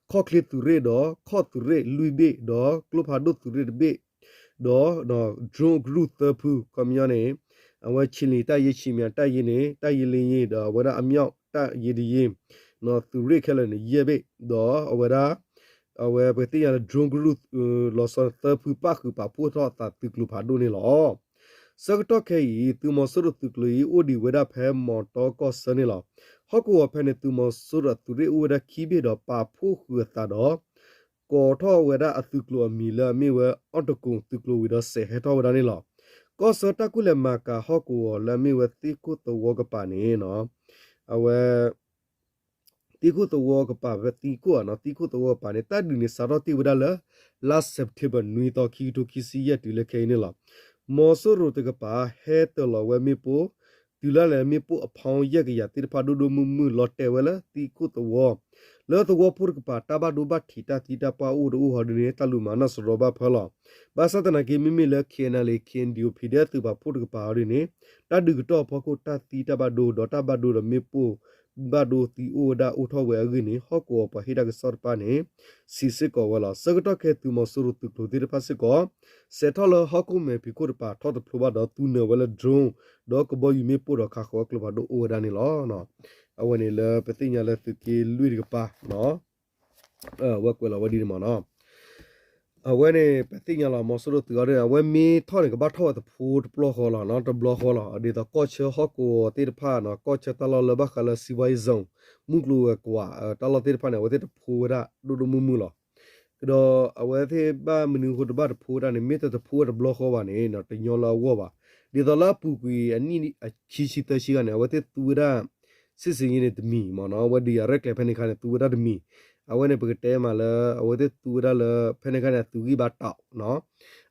ခီၣ်ချ့သုးရ့ၣ်ဒီး ခီၣ်သုးရ့ၣ်လွံၢ်ဘ့ၣ် ဒီးကျိဖးဒိၣ်သုးရ့ၣ်တဘ့ၣ် ဒီး drone အကရူၢ်သၢဖု ခီပညီန့ၣ် အဝဲ ခြေလျင်တပ်ရင်း ခြေလျင်တပ်ရင်းန့ၣ် တပ်ရင်း လေးရင်း ဒီးအဝဲဒၣ်အမြောက်တပ်ရင်း တရင်း သုးရ့ၣ်ခဲလၢာ်န့ၣ် ယဲၢ်ဘ့ၣ် ဒီးအဝဲဒၣ် အဝဲပကသ့ၣ်ညါလၢ drone ကရူၢ် လီၤဆီသၢဖု ပၣ်ဃုာ်ပာ်ဖှိၣ်ထီၣ်အသးသုးကျိၤဖးဒိၣ်န့ၣ်လီၤ. ဆၢကတီၢ်ခဲအံၤ သုးမီၤစိရိၤသုးကျိၤအံၤ အိၣ်ဒံးဝဲဒၣ်ဖဲမီၤတီကီၢ်ဆၢန့ၣ်လီၤ. ဟီၣ်ကဝီၤဖဲန့ၣ် သုးမီၤစိရိၤအသုးရ့ၣ်အိၣ်ဝဲဒၣ်ခံဘ့ၣ်ဒီးပာ်ဖှိၣ်ဃုာ်အသးဒီး ကိးထီၣ်ဝဲဒၣ်အသုးကျိၤအမံၤလၢအမ့ၢ်ဝဲ အီၣ်တကိၣ်သုးကျိၤဝံၤဒီးစဲးဟဲထီၣ်ဝဲဒၣ်န့ၣ်လီၤ. ကီၢ်ဆၢတၢ်ကူၣ်လဲၤမၤကၤဟီၣ်ကဝီၤလၢအမ့ၢ်ဝဲသ့ၣ်ခိၣ်သဝီကပၤန့ၣ် အဝဲ သ့ၣ်ခိၣ်သဝီကပၤ ဖဲသ့ၣ်ခိၣ်ဧါနီၤ သ့ၣ်ခိၣ်သဝီကပၤန့ၣ် တၢ်ဒုးန့ၣ်စးထီၣ်တ့ၢ်ဝဲဒၣ်လၢ လါ September နွံသီ ခံကထိခံဆံယဲၢ်တုၤလၢခဲအံၤန့ၣ်လီၤ. မီၤစိရိၤတကပၤ ဟဲတၢၤလီၤဝဲမ့ၣ်ပိၢ် တုၤလၢလဲၤမ့ၣ်ပိၢ်အဖီယဲၢ်ကယၤသ့ၣ်တဖၣ်ဒိၣ်ဒိၣ်မုၢ်မုၢ် လီၤတဲာ်ဝဲလၢသ့ၣ်ခိၣ်သဝီ လၢသဝီဖိတကပၤ တၢ်ဘၣ်ဒိဘၣ်ထံးတၢ်သံတၢ်ပှၢ်အိၣ်တအိၣ်ဟီဒ်န့ၣ် တၢ်လူၤမၤနီၣ်စရီဘၣ်ဖၢလီၤ. ဘၣ်ဆၣ်သနာ်က့ မ့မ့ၢ်လၢ ခ့ၣ်အဲၣ်ယူၣ် ခ့ၣ်အဲၣ်ယူၣ် ပီၣ်ဒီအၣ် သုးပာ်ဖှိၣ်တကပၤဟီဒ်န့ၣ် တၢ်ဒုးကတီၢ်အဖီခိၣ် တၢ်သံတၢ်ဘၣ်ဒိ ဒီးတၢ်ဘၣ်ဒိဒီးမ့ၣ်ပိၢ် ဘၣ်ဒိသံအိၣ်ဝဲဒၣ်အိၣ်ထီၣ်ဝဲအဂ့ၢ်န့ၣ် ဟီၣ်ကဝီၤပှၤဟ့ၣ်တၢ်ကစီၣ်တဖၣ်န့ၣ် စံးစ့ၢ်ကီးဝဲလီၤ. ဆၢကတီၢ်ခဲအံၤ သုးမီၤစိရိၤသုးကျိၤသ့ၣ်တဖၣ်စ့ၢ်ကီး စဲးထီၣ်လၢဟီၣ်ခိၣ်မဲာ်ဖံးခိၣ်တပၤထီၣ်တဖျိဘၣ်ဒီး သူနၢၤဝဲလၢ drone ဒီးကဘီယူၤမ့ၣ်ပိၢ်ဒီးခးဃီၤဝဲကျိဖးဒိၣ်အိၣ်ဝဲဒၣ်န့ၣ်လီၤ. အဝဲန့ၣ်လၢပသ့ၣ်ညါလၢသုးက့လွံၢ်တကပၤ ဝဲကွဲးလီၤဝဲဒ်န့ၣ်မ့ၢ်နီၤ အဝဲန့ၣ် ပသ့ၣ်ညါလီၤ မီၤစိရိၤသုးအီၤဒ်န့ၣ် အဝဲမ့ၢ်ထီၣ်န့ၣ် ကဘၣ်ထီၣ်ဝဲတဖိတဘျီဃီလီၤ တဘျီဃီလီၤ. ဒ်သိးကီၢ်ဆၢဟီၣ်ကဝီၤသ့ၣ်တဖၣ်နီၤ ကီၢ်ဆၢတၢ်လီၢ်လၢဘၣ်ဃးလၢ စီးပွားရေးဇုန် မုၢ်ကျိၤဝဲၤကွာ် တၢ်လီၢ်သ့ၣ်တဖၣ်န့ၣ် အဝဲသ့ၣ်တဖိဝဲဒၣ်ဒိၣ်ဒိၣ်မုၢ်မုၢ်လီၤ. ဒီးအဝဲသ့ၣ်ဘၣ်မနုၤအဃိတဘၣ်တဖိဝဲဒၣ်န့ၣ် မ့ၢ်တတဖိဝဲတဘျီဃီဘၣ်န့ၣ် တညီလၢအဂီၢ်ဘၣ်. ဒ်သိးလၢအပူၤကွံာ်အနံၣ်ခံဆံသၢဆံခါန့ၣ် အဝဲသ့ၣ်သူဝဲဒၣ် စစ်ဆင်ရေးန့ၣ်တမံၤမ့ၢ်နီၤ အဝဲဒုးယၤရဲၣ်ကျဲၤဖဲန့ၣ်အခါန့ၣ် သူဝဲဒၣ်တမံၤ အဝဲန့ၣ်ပကတဲမးလၢ အဝဲသ့ၣ်သူဝဲဒၣ်လၢ ဖဲန့ၣ်အခါန့ၣ် အသုးဂံၢ်ဘါတီၤ,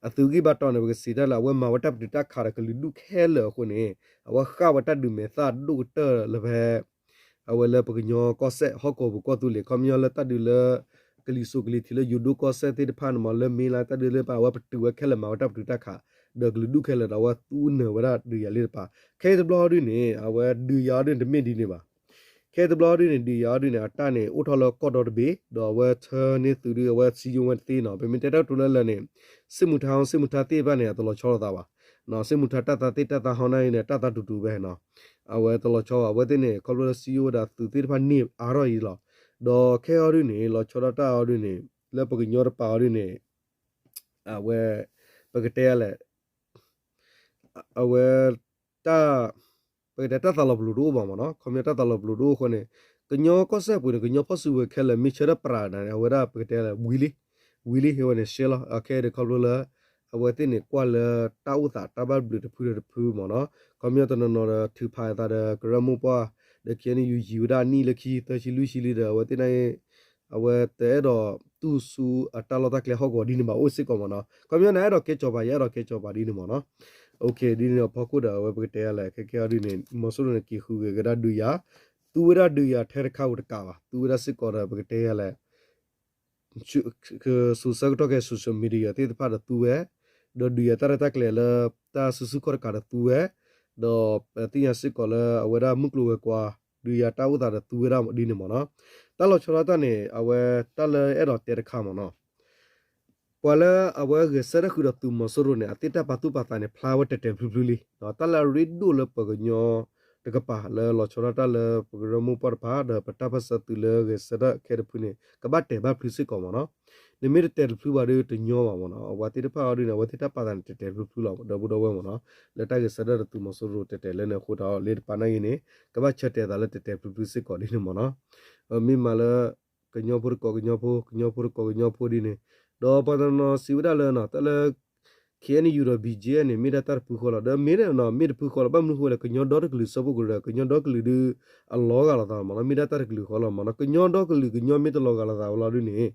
အသုးဂံၢ်ဘါတီၤန့ၣ် ပကစံးတၢ်လၢ အဝဲမၤဝဲတၢ်ပတုာ်တၢ်ခးဒီးကလုာ်ဒူၣ်ခဲလၢာ်အဃိန့ၣ် အဝဲဃၣ်ဝဲတၢ်ဒုးမဲာ်သၣ်ဒိၣ်ကတၢၢ်လၢဖဲ အဝဲလၢပကညီကီၢ်စဲၣ် ဟီၣ်ကဝီၤပူၤကီၢ်သူလ့ၤ ခီပညီလၢတၢ်ဒုးလၢ ကလံၤစိးကလံၤထံးလၢယိၤဒိၣ်ကီၢ်စဲၣ်သ့ၣ်တဖၣ်န့ၣ်မး လၢမ့ၢ်လၢတၢ်ဒုးသ့ၣ်တဖၣ် အဝဲပတုာ်ဝဲခဲလၢာ် မၤဝဲတၢ်ပတုာ်တၢ်ခး ဒီးကလုာ်ဒူၣ်ခဲလၢာ်ဒီး အဝဲသူနၢၤဝဲဒၣ်ဒုးယၤလံတပၤ. ခဲအံၤတဘျီအီၤဒုန့ၣ် အဝဲဒုးယၤအီၤဒုန့ၣ် တမ့ၢ်ဒ်န့ၣ်ဘၣ်. ခဲအံၤတဘျီအီၤဒုန့ၣ် ဒုးယၤအီၤဒုန့ၣ် အတၢ်န့ၣ် အိၣ်ထီၣ်လၢကီၢ်ဒီတဘ့ၣ် ဒီးအဝဲထၢန့ၢ်သုးဒု အဝဲစံယိဝဲတသ့နီၤ. ပမ့ၢ်တဲတၢ်ကတိၤလၢလၢာ်န့ၣ် စ့ၣ်မူၤထါဟီၣ် စ့ၣ်မူၤထါသ့ၣ်တဖၣ်န့ၣ် အတလီၤဆီလိာ်သးဘၣ်. စ့ၣ်မူၤထါတၢ်သးသ့ၣ်တၢ်သးဟီၣ်န့ၣ် တၢ်သးတူၢ်တူၢ်ဝဲနီၤ. အဝဲတလီၤဆီဘၣ် အဝဲသ့ၣ်န့ၣ် ခီဖျိလၢစံယိဝဲဒၣ်သုးသ့ၣ်တဖၣ်န့ၢ်အါထီၣ်အံၤလီၤ. ဒီးခဲအံၤအီၤဒုန့ၣ် လီၤဆီဒၣ်တၢ်အီၤဒုန့ၣ် လၢပကညီတပၤအီၤဒုန့ၣ် အဝဲ ပကတဲလဲၣ် အဝဲ တၢ် ပကတဲတၢ်သးလီၤပလိာ်တအိၣ်ဘၣ်မ့ၢ်နီၤ. ခီပညီတၢ်သးလီၤပလိာ်တအိၣ်အဃိန့ၣ် ကညီကီၢ်စဲၣ်ပူၤန့ၣ် ကညီဖီၣ်စုကဝဲၤခဲလၢာ် မ့ၢ်ဆၢထၢၣ်ပြးနၤန့ၣ် အဝဲဒၣ်ပကတဲလဲၣ် ဝံၤလံ ဝံၤလံ ဟဲဝဲန့ၣ်ရှဲလီၤ. အခဲအံၤဒီးခီဖျိလၢ အဝဲသ့ၣ်န့ၣ် ကွၢ်လၢတၢ်အိၣ်သးတၢ်ဘၣ်ဘျုးတဖုဒီးတဖုမ့ၢ်နီၤ. ခီပညီတနီၤနီၤဒီးထုးဖးအသးဒီးကရၢမိၢ်ပှၢ် ဒီး ခဲအံၤ ယူၤယံၤဝဲဒၣ်အနံၣ်လၢခံ သၢဆံလွံၢ်ဆံလံဒီး အဝဲသ့ၣ်န့ၣ် အဝဲတအဲၣ်ဒိးတူၢ်ဆူအတၢ်လီၢ်တၢ်ကျဲဟီၣ်ကဝီၤဒ်န့ၣ်ဘၣ်အိၣ်စ့ၢ်ကီးမ့ၢ်နီၤ. ခီပညီနအဲၣ်ဒိးကဲစီၤပၤ ယအဲၣ်ဒိးကဲစီၤပၤဒ်န့ၣ်မ့ၢ်နီၤ. ဒ်န့ၣ်ဒီးဖီခိၣ်ဒီး အဝဲပကတဲလဲၣ် ခဲကဲအီၤဒ်န့ၣ် မီၤစိရိၤန့ၣ် က့ၤဃုက့ၤကဒါဒုးယၤ သူဝဲဒၣ်ဒုးယၤထဲတခါဧိၤတကးဘၣ် သူဝဲဒၣ်စ့ၢ်ကီးဒီးပကတဲလဲၣ် ဆူၣ်ဆၢကတီၢ်ခဲ social media သ့ၣ်တဖၣ်ဒီးသူဝဲ, ဒီးဒုးယၤတၢ်ရဲၣ်တၢ်ကျဲၤလၢတၢ်စုဆူၣ်ခီၣ်တကးဒီးသူဝဲ, ဒီးပသ့ၣ်ညါစ့ၢ်ကီးလၢအဝဲဒၣ်မုၢ်ကျိၤဝဲၤကွာ် ဒုးယၤတၢ်အိၣ်သးဒီးသူဝဲဒၣ်ဒ်န့ၣ်မ့ၢ်နီၤ. တၢ်လီၤဆီဒၣ်တၢ်န့ၣ် အဝဲတၢ်လၢအဲၣ်ဒိးတဲတခါမ့ၢ်နီၤ ပှၤလၢအဝဲဂဲၤဆၢထၢၣ်ဃုာ်ဒီးသုးမီၤစိရိၤန့ၣ် အသ့ၣ်တၢ်ပာ်သူၣ်ပာ်သးန့ၣ် ဖျါဝဲတဲာ်တဲာ်ဖျုးဖျုးလံ. တၢ်လၢအရ့ဒိၣ်လၢပှၤကညီတကပၤလၢလီၤဆီဒၣ်တၢ်လၢပကရၢမိၢ်ပှၢ်တဖၣ် ဒီးပတၢ်ပၢၢ်ဆၢသုးလၢဂဲၤဆၢထၢၣ်ခဲတဖုန့ၣ် ကဘၣ်တဲာ်ဘၣ်ဖျုးစ့ၢ်ကီးမ့ၢ်နီၤ. နမ့ၢ်တတဲာ်တဖျုးဘၣ်ဒီးတညီဘၣ်မ့ၢ်နီၤ. အဝဲသ့ၣ်တဖၣ်အီၤဒ်န့ၣ် အဝဲသ့ၣ်တၢ်ပာ်သးန့ၣ်တဲာ်တဲာ်ဖျုးဖျုးလီၤ ဒီပုၢ်ဒီဝဲၢ်မ့ၢ်နီၤ. လၢတၢ်ဂဲၤဆၢထၢၣ်ဒီးသုးမီၤစိရိၤတဲာ်တဲာ်လၢန့ၣ်အဃိတၢ်လၢတပၤနာ်က့န့ၣ် ကဘၣ်ဆၢတဲာ်သးလၢတဲာ်တဲာ်ဖျုးဖျုးစ့ၢ်ကီးဒ်န့ၣ်မ့ၢ်နီၤ. မ့ၢ်မးလၢ ကညီဖိတကိးကညီဖိ ကညီဖိတကိးကညီဖိဒ်န့ၣ်, ဒီးပှၤတနီၤစံးဝဲဒၣ်လၢ တၢ်လၢ KNU ဒီး BGF န့ၣ် မ့ၢ်ဒၣ်တၢ်တဖုဃီလီၤ. ဒီးမ့ၢ်ဒၣ်နီၤ မ့ၢ်တဖုဃီလီၤ ဘၣ်မနုၤဃိလဲၣ် ကညီဒီတကလုာ်စၢဖှိၣ်ကရၢ ကညီဒီကလုာ်ဒုး အလီၤဂာ်လိာ်သးမ့ၢ်နီၤ မ့ၢ်ဒၣ်တၢ်တကလုာ်ဃီလီၤမ့ၢ်နီၤ. ကညီဒီကလုာ်ကညီမ့ၢ်တလီၤဂာ်လိာ်သးဝဲလီၤဒုးန့ၣ်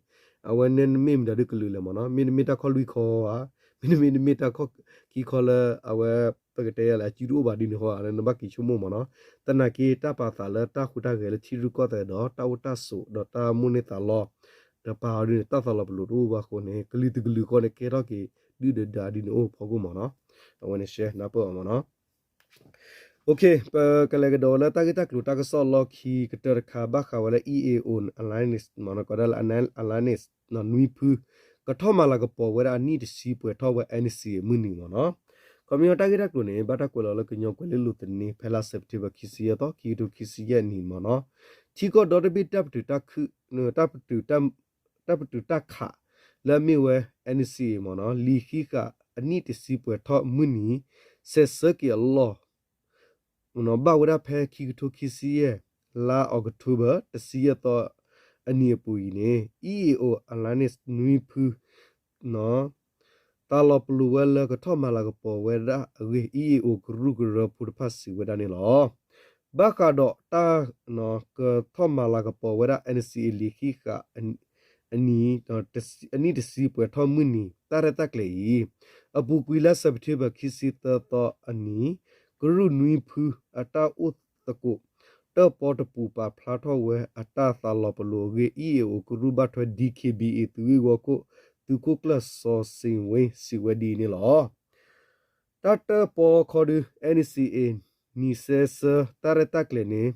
အဝဲန့ၣ်နမ့ၢ်မတၤဒုးကလုာ်လဲၣ်မ့ၢ်နီၤ. မ့ၢ်နမ့ၢ်တၢ်ခီၣ်လွံၢ်ခီဧါ, မ့တမ့ၢ်နမ့ၢ်တၢ်ခီၣ်ခံခီလၢအဝဲ ပကတဲယၤလၢအစုတအိၣ်ဘၣ်ဒ်န့ၣ်ဃီ နဘၣ်က့ၤဆိကမိၣ်မ့ၢ်နီၤ. သနာ်က့တၢ်ပာ်သးလၢတၢ်ဟူးတၢ်ဂဲၤလၢထံရူၢ်ကီၢ်သဲးဒီးတၢ်အိၣ်တၢ်ဆိးဒီးတၢ်မိၣ်န့ၢ်သးလီ တပၤအီၤဒ်န့ၣ် တၢ်သးလီၤပလိာ်တအိၣ်ဘၣ်အဃိန့ၣ် ကလုာ်တကလုာ်ဃီန့ၣ် ကဲထီၣ်က့ၤဒုၣ်ဒုၣ်ဒါဒ်န့ၣ်အိၣ်ဖီခိၣ်မ့ၢ်နီၤ. အဝဲန့ၣ်ရှဲနၢ်ပၢၢ်အီၤမ့ၢ်နီၤ. ပကလဲၤကဒီးဝဲလၢတၢ်ဂ့ၢ်တၢ်ကျိၤတၢ်ကစီၣ်လီၢ်ခံကတၢၢ်တခါ ဘၣ်ဃးဝဲလၢ EAO Alliance မ့ၢ်နီၤ ကိးဒၣ်လၢ Alliance နွံဖု ကထီၣ်မၤလၤကပီၤဝဲဒၣ်အနံၣ်တဆံပှဲၤထီၣ်ဝဲ NCA မုၢ်နံၤမ့ၢ်နီၤ. ခီပညီတၢ်ဂ့ၢ်တၢ်ကျိၤန့ၣ် ဘၣ်တၢ်ကွဲးလီၤလၢကညီကွဲၤလ့လိၤသန့ ဖဲလါ September ခံဆံယဲၢ်သီ ခံကထိခံဆံယဲၢ်နံၣ်မ့ၢ်နီၤ. ထံကီၢ်ဒီတဘ့ၣ်တၢ်ပတုာ်တၢ်ခး တၢ်ပတုာ်တၢ်ခး လၢအမ့ၢ်ဝဲ NCA မ့ၢ်နီၤ လံာ်ဃံးဃာ်အနံၣ်တဆံပှဲၤထီၣ်မုၢ်နံၤ စဲးဆၢက့ၤအလီၢ် ဘၣ်ဝဲဒၣ်ဖဲခံကထိခံဆံယဲၢ် လါ October တဆံယဲၢ်သီအနံၤအပူၤအံၤန့ၣ် EAO Alliance နွံဖု သးလီၤပလိာ်ဝဲလၢကထီၣ်မၤလၤကပီၤဝဲဒၣ်အဂ့ၢ် EAO ကရူၢ်ကရၢဖိတဖၣ်စံးဝဲဒၣ်န့ၣ်လီၤ. ဘၣ်ဃးဒီးတၢ် ကထီၣ်မၤလၤကပီၤဝဲဒၣ် NCA လံာ်ဃံးဃာ် အနံၣ် အနံၣ်တဆံပှဲၤထီၣ်မုၢ်နံၤ တၢ်ရဲၣ်တၢ်ကျဲၤအံၤ အပူၤကွံာ်လါ September ခံဆံသၢသီအနံၤ ကရူၢ်နွံဖုအတၢ်အိၣ်သကိး တၢၣ်ပီတပူၤပာ်ဖျါထီၣ်ဝဲအတၢ်သးလီၤပလိာ်အဂ့ၢ် EAO ကရူၢ်ဘၣ်ထွဲ DKBA သုးဂ့ၢ်ဝီခိၣ် သုးခိၣ်ကျၢၢ်စီၤစ့ၣ်ဝ့ စံးဝဲဒ်အံၤန့ၣ်လီၤ. တၢ်တၢၣ်ပီခီဒု NCA နံၣ်စဲးဆၢတၢ်ရဲၣ်တၢ်ကျဲၤန့ၣ်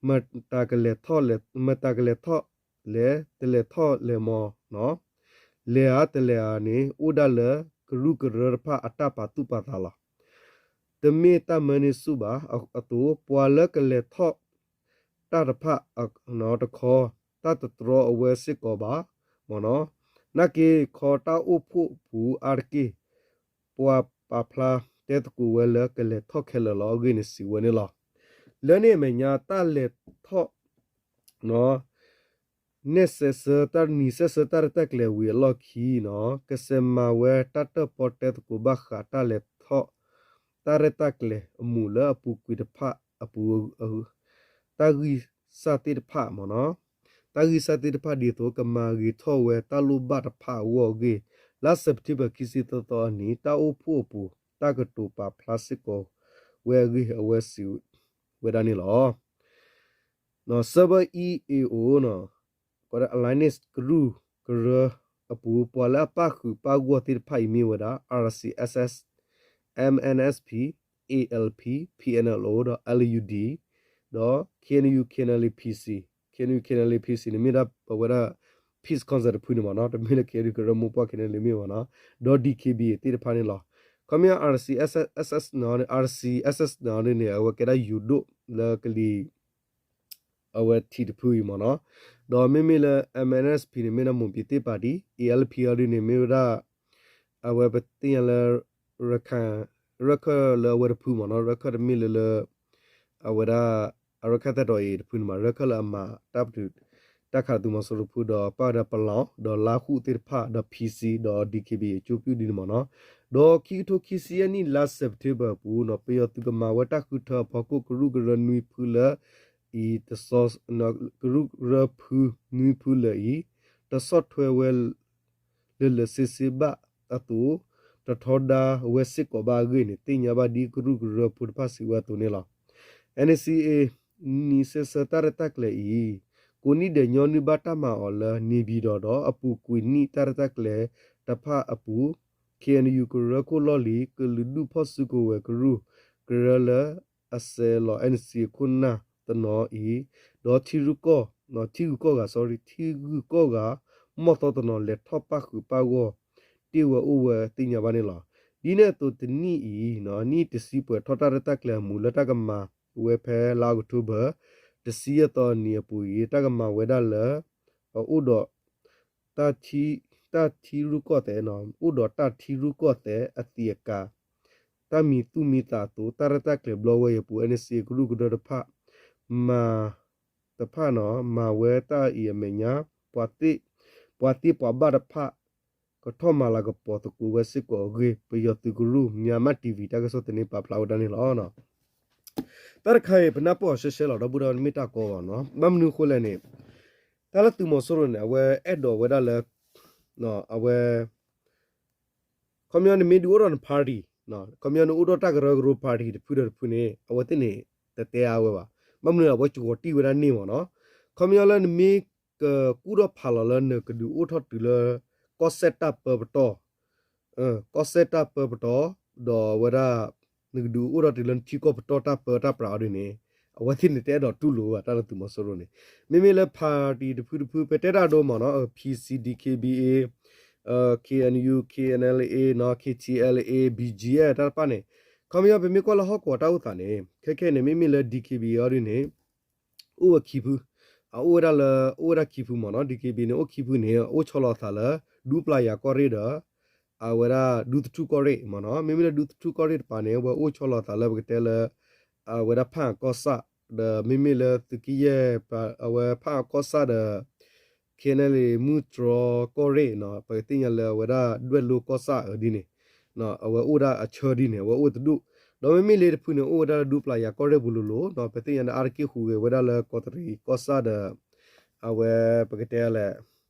မတၤကလဲၤထီၣ်လဲၣ် မတၤကလဲၤထီၣ်လဲၣ် တလဲၤထီၣ်လဲၣ်မ့ၢ်နီၤ လဲၤဧါတလဲၤဧါန့ၣ် အိၣ်ဒၣ်လၢကရူၢ်ကရၢတဖၣ်အတၢ်ပာ်သူၣ်ပာ်သးလီၤ. တမ့ၢ်တၢ်မၢန့ၢ်ဆူၣ်ဘၣ်အသိး ပှၤလၢကလဲၤထီၣ်တၢ်တဖၣ်တခီ တၢ်တတြီအဝဲစ့ၢ်ကီးဘၣ်မ့ၢ်နီၤ နာ်က့ခီတၢ်အိၣ်ဖှိၣ်ပူၤအါတက့ၢ် ပှၤပာ်ဖျါတဲသကိးဝဲလၢကလဲၤထီၣ်ခဲလၢာ်လီၤအဂ့ၢ်န့ၣ် စံးဝဲန့ၣ်လီၤ. လၢန့ၣ်အမဲာ်ညါ တၢ်လဲၤထီၣ် နဲၣ်စဲးဆၢ တၢ်နံၣ်စဲးဆၢတၢ်ရဲၣ်တၢ်ကျဲၤဝံၤအလီၢ်ခံနီၤ ကစဲးမၤဝဲတၢ်တၢၣ်ပီတဲသကိးဘၣ်ဃးတၢ်လဲၤထီၣ် တၢ်ရဲၣ်တၢ်ကျဲၤအမူးလၢအပူၤကွံာ်တဖၣ်အပူၤ တၢ်ဂံၢ်စၢ်သ့ၣ်တဖၣ်မ့ၢ်နီၤ တၢ်ဂံၢ်စၢ်သ့ၣ်တဖၣ်ဒ်သိး ကမၤဂ့ၤထီၣ်ဝဲတၢ်လိၣ်ဘၣ်တဖၣ်အဂီၢ်အဂ့ၢ်, လါစဲးပထ့ဘၢၣ်ခံဆံသၢသီအနံၤ တၢ်အိၣ်ဖှိၣ်အပူၤ တၢ်ကတိၤပာ်ဖျါစ့ၢ်ကီးဝဲအဂ့ၢ် အဝဲစံးဝဲဒၣ်န့ၣ်လီၤ. နီၢ် Cyber E A O နီၢ် ကီးဒၣ် Alliance ကရူၢ်ကရၢအပူၤ ပှၤလၢအပၣ်ဃုာ်ပၣ်ဂီၢ်သ့ၣ်တဖၣ်အံၤမ့ၢ်ဝဲဒၣ် R C S S, M N S P, A L P, P N L O ဒီး L U D ဒီး K N U K N L A P C, K N U K N L A P C န့ၣ်မ့ၢ်ဒၣ်ပဝဲဒၣ် Peace Council တဖုန့ၣ်မ့ၢ်နီၢ်, တမ့ၢ်လၢ K N U ကရၢမိၢ်ပှၢ် K N L A မ့ၢ်ဘၣ်နီၢ်, ဒီး D K B A သ့ၣ်တဖၣ်န့ၣ်လီၤ. ခီပညီ R C S S နီၢ် R C S S နီၢ်ဒ်န့ၣ် အဝဲကဲဒၣ်ယိၤဒိၣ်လၢကလံၤ အဝဲထံးတဖုအံၤမ့ၢ်နီၢ်, ဒီးမ့မ့ၢ်လၢ M N S P န့ၣ် မ့ၢ်ဒၣ်မိၢ်ပံၤသ့ၣ်ပာ်တံၢ်, A L P အီၤဒ်န့ၣ် မ့ၢ်ဝဲဒၣ် အဝဲပသ့ၣ်ညါလၢ ရခၢၣ် ရခၢၣ်လၢအဝဲတဖုမ့ၢ်နီၢ်, ရခၢၣ်တမ့ၢ်လၢလၢ အဝဲဒၣ် အရခၢၣ်သဲးတီၤအံၤတဖုန့ၣ်မ့ၢ် ရခၢၣ်လၢအမၤတၢ်ပတုာ် တၢ်ခးသုးမီၤစိရိၤတဖု ဒီးပၣ်ဝဲဒၣ်ပလီၢ် ဒီးလါဃုသ့ၣ်တဖၣ် ဒီး P C ဒီး D K B A အကၠိပၠူၣ်ဒ်န့ၣ်မ့ၢ်နီၢ်, ဒီးခံကထိခံဆံယဲၢ်နံၣ် လါစဲးပထ့ဘၢၣ်အပူၤနီၢ် ပယီၤသုးကမၤဝဲတၢ်ဃုထၢအဖီခိၣ် ကရူၢ်ကရၢနွံဖုလၢအံၤ ကရူၢ်ကရၢဖုနွံဖုလၢာ်အံၤ တဆီၣ်ထွဲဝဲ လၢာ်လၢာ်ဆ့ဆ့ဘၣ်အသိး တထီဒါဝဲစ့ၢ်ကီးဘၣ်အဂ့ၢ်န့ၣ် သ့ၣ်ညါဘၣ်ဒ်ကရူၢ်ကရၢဖိတဖၣ်စံးဝဲအသိးန့ၣ်လီၤ. N C A နံၣ်ဆၢဆၢတၢ်ရဲၣ်တၢ်ကျဲၤအံၤ ကိးနံၣ်ဒဲးညီနုၢ်ဘၣ်တၢ်မၤအီၤလၢ နေပြည်တော် ဒီးအပူၤကွံာ်နံၣ်တၢ်ရဲၣ်တၢ်ကျဲၤတဖၣ်အပူၤ K N U ကရၢခိၣ်လီၢ်လံၤ ကလုာ်ဒူၣ်ဖီၣ်စုကဝဲၤကရူၢ်ကရၢလၢအစဲးလီၤ N C A ခိၣ်နၢ်တနီၤအံၤ ဒီးထံရူၢ်ကီၢ် ထံဂုၤကီၢ်ဂၤ sorry ထံဂုၤကီၢ်ဂၤ မီၢ်သီတနီၤ လဲၤထီၣ်ပၣ်ဃုာ်ပၣ်ဂီၢ် တ့ၢ်ဝဲအိၣ်ဝဲသ့ၣ်ညါဘၣ်န့ၣ်လီၤ. ဒ်န့ၣ်အသိးတနံၣ်အံၤ နံၣ်တဆံပှဲၤထီၣ်တၢ်ရဲၣ်တၢ်ကျဲၤအမူးလၢတၢ်ကမၤဝဲဖဲလါအီးကထိဘၢၣ် တဆံယဲၢ်သီအနံၤအပူၤအံၤ တၢ်ကမၤဝဲဒၣ်လၢ အအိၣ်ဒီး တၢ်ထံရူၢ်ကီၢ်သဲး အိၣ်ဒီးတၢ်ထံရူၢ်ကီၢ်သဲးအသံးအကာ် တၢ်မံၤသူၣ်မံၤသးအသိး တၢ်ရဲၣ်တၢ်ကျဲၤဘျီဝဲအံၤအပူၤ N C A ကရူၢ်ကရၢတဖၣ် မၤ တဖၣ်နီၢ် မၤဝဲတၢ်အံၤအမဲာ်ညါ ပှၤသ့ပှၤဘၣ်တဖၣ် ကထီၣ်မၤလၤကပီၤသကိးဝဲစ့ၢ်ကီးအဂ့ၢ် ပယီၤသုးကရူၢ် Myanmar T V တၢ်ကစီၣ်သန့ပာ်ဖျါဝဲဒၣ်န့ၣ်လီၤ. တၢ်တခါအံၤ ပနၢ်ပၢၢ်အီၤရှဲရှဲလီၤ ဒီပုၢ်ဒီဝဲၢ် မ့ၢ်တၢ်ကီဘၣ်နီၢ်. ဘၣ်မနုၤအဃိလဲၣ်န့ၣ် တၢ်လၢသုးမီၤစိရိၤန့ၣ် အဝဲအဲၣ်ဒိးဝဲဒၣ်လၢ အဝဲ ခီပညီနမ့ၢ်ဒုးအိၣ်ထီၣ်န party ခီပညီနအိၣ်ဒီးတၢ်ကရၢကရိ party တဖုဒီးတဖုန့ၣ် အဝဲသ့ၣ်န့ၣ် တတဲအါဝဲဘၣ်. ဘၣ်မနုၤအဝဲကဝီၤတံၢ်ဝဲဒၣ်န့ၣ်မ့ၢ်နီၢ်. ခီပညီလၢနမ့ၢ်ကကူၣ်ထီၣ်ဖးလီၤလၢနကဒုးအိၣ်ထီၣ်တုၤလၢ ကီၢ်စဲၣ်တၢ်ပၢပတီၢ် ကီၢ်စဲၣ်တၢ်ပၢပတီၢ် ဒီးဝဲဒၣ် နကဒုးအိၣ်ထီၣ်တုၤလၢနထံကီၢ်ပတီၢ်တၢ်ပၢတၢ်ပြးအီၤဒ်န့ၣ် အဝဲသ့ၣ်န့ၣ်တအဲၣ်ဒိးတူၢ်လိာ်ဘၣ် တၢ်လၢသုးမီၤစိရိၤန့ၣ်. မ့မ့ၢ်လၢ party တဖုတဖု ပတဲတၢ်ဒိမ့ၢ်နီၢ် P C, D K B A, K N U, K N L A နီၢ် K T L A, B G F တၢ်တဖၣ်န့ၣ် ခီပညီပမ့ၢ်ကွၢ်လၢဟီၣ်ကဝီၤတၢ်အိၣ်သးန့ၣ် ခဲခဲန့ၣ် မ့မ့ၢ်လၢ D K B A အီၤဒ်န့ၣ် အိၣ်ဝဲခံဖု အအိၣ်ဝဲဒၣ်လၢ အိၣ်ဝဲဒၣ်ခံဖုမ့ၢ်နီၢ် D K B A န့ၣ် အိၣ်ခံဖုန့ၣ် အိၣ်ဆီလီၤအသးလၢ ဒူပျၢ်ယၤကီၢ်ရ့ၣ်ဒီး အဝဲဒၣ်ဒူသထူၣ်ကီၢ်ရ့ၣ်မ့ၢ်နီၢ်. မ့မ့ၢ်လၢဒူသထူၣ်ကီၢ်ရ့ၣ်တပၤန့ၣ် အဝဲအိၣ်ဆီလီၤအသးလၢပကတဲလၢ အဝဲဒၣ်ဖၣ်အၣ်ကီၢ်ဆၣ် ဒီးမ့မ့ၢ်လၢသုးက့ယဲၢ် အဝဲဖၣ်အၣ်ကီၢ်ဆၣ်ဒီး K N L A မုၢ်တြီၢ်ကီၢ်ရ့ၣ်နီၢ် ပကသ့ၣ်ညါလၢအဝဲဒၣ်ဒွဲၣ်လိကီၢ်ဆၣ်အီၤဒ်န့ၣ် အဝဲအိၣ်ဝဲဒၣ်အဆၢဒ်န့ၣ် အဝဲအိၣ်တဒူၣ်. ဒီးမ့မ့ၢ်လၢတဖုန့ၣ် အိၣ်ဝဲဒၣ်လၢဒူပျၢ်ယၤကီၢ်ရ့ၣ်ပူၤလိၤလိၤနီၢ် ပသ့ၣ်ညါန့ၣ် အါတက့ၢ်ဟူးဂဲၤဝဲဒၣ်လၢကီးတရံးကီၢ်ဆၣ်ဒီး အဝဲပကတဲလဲၣ်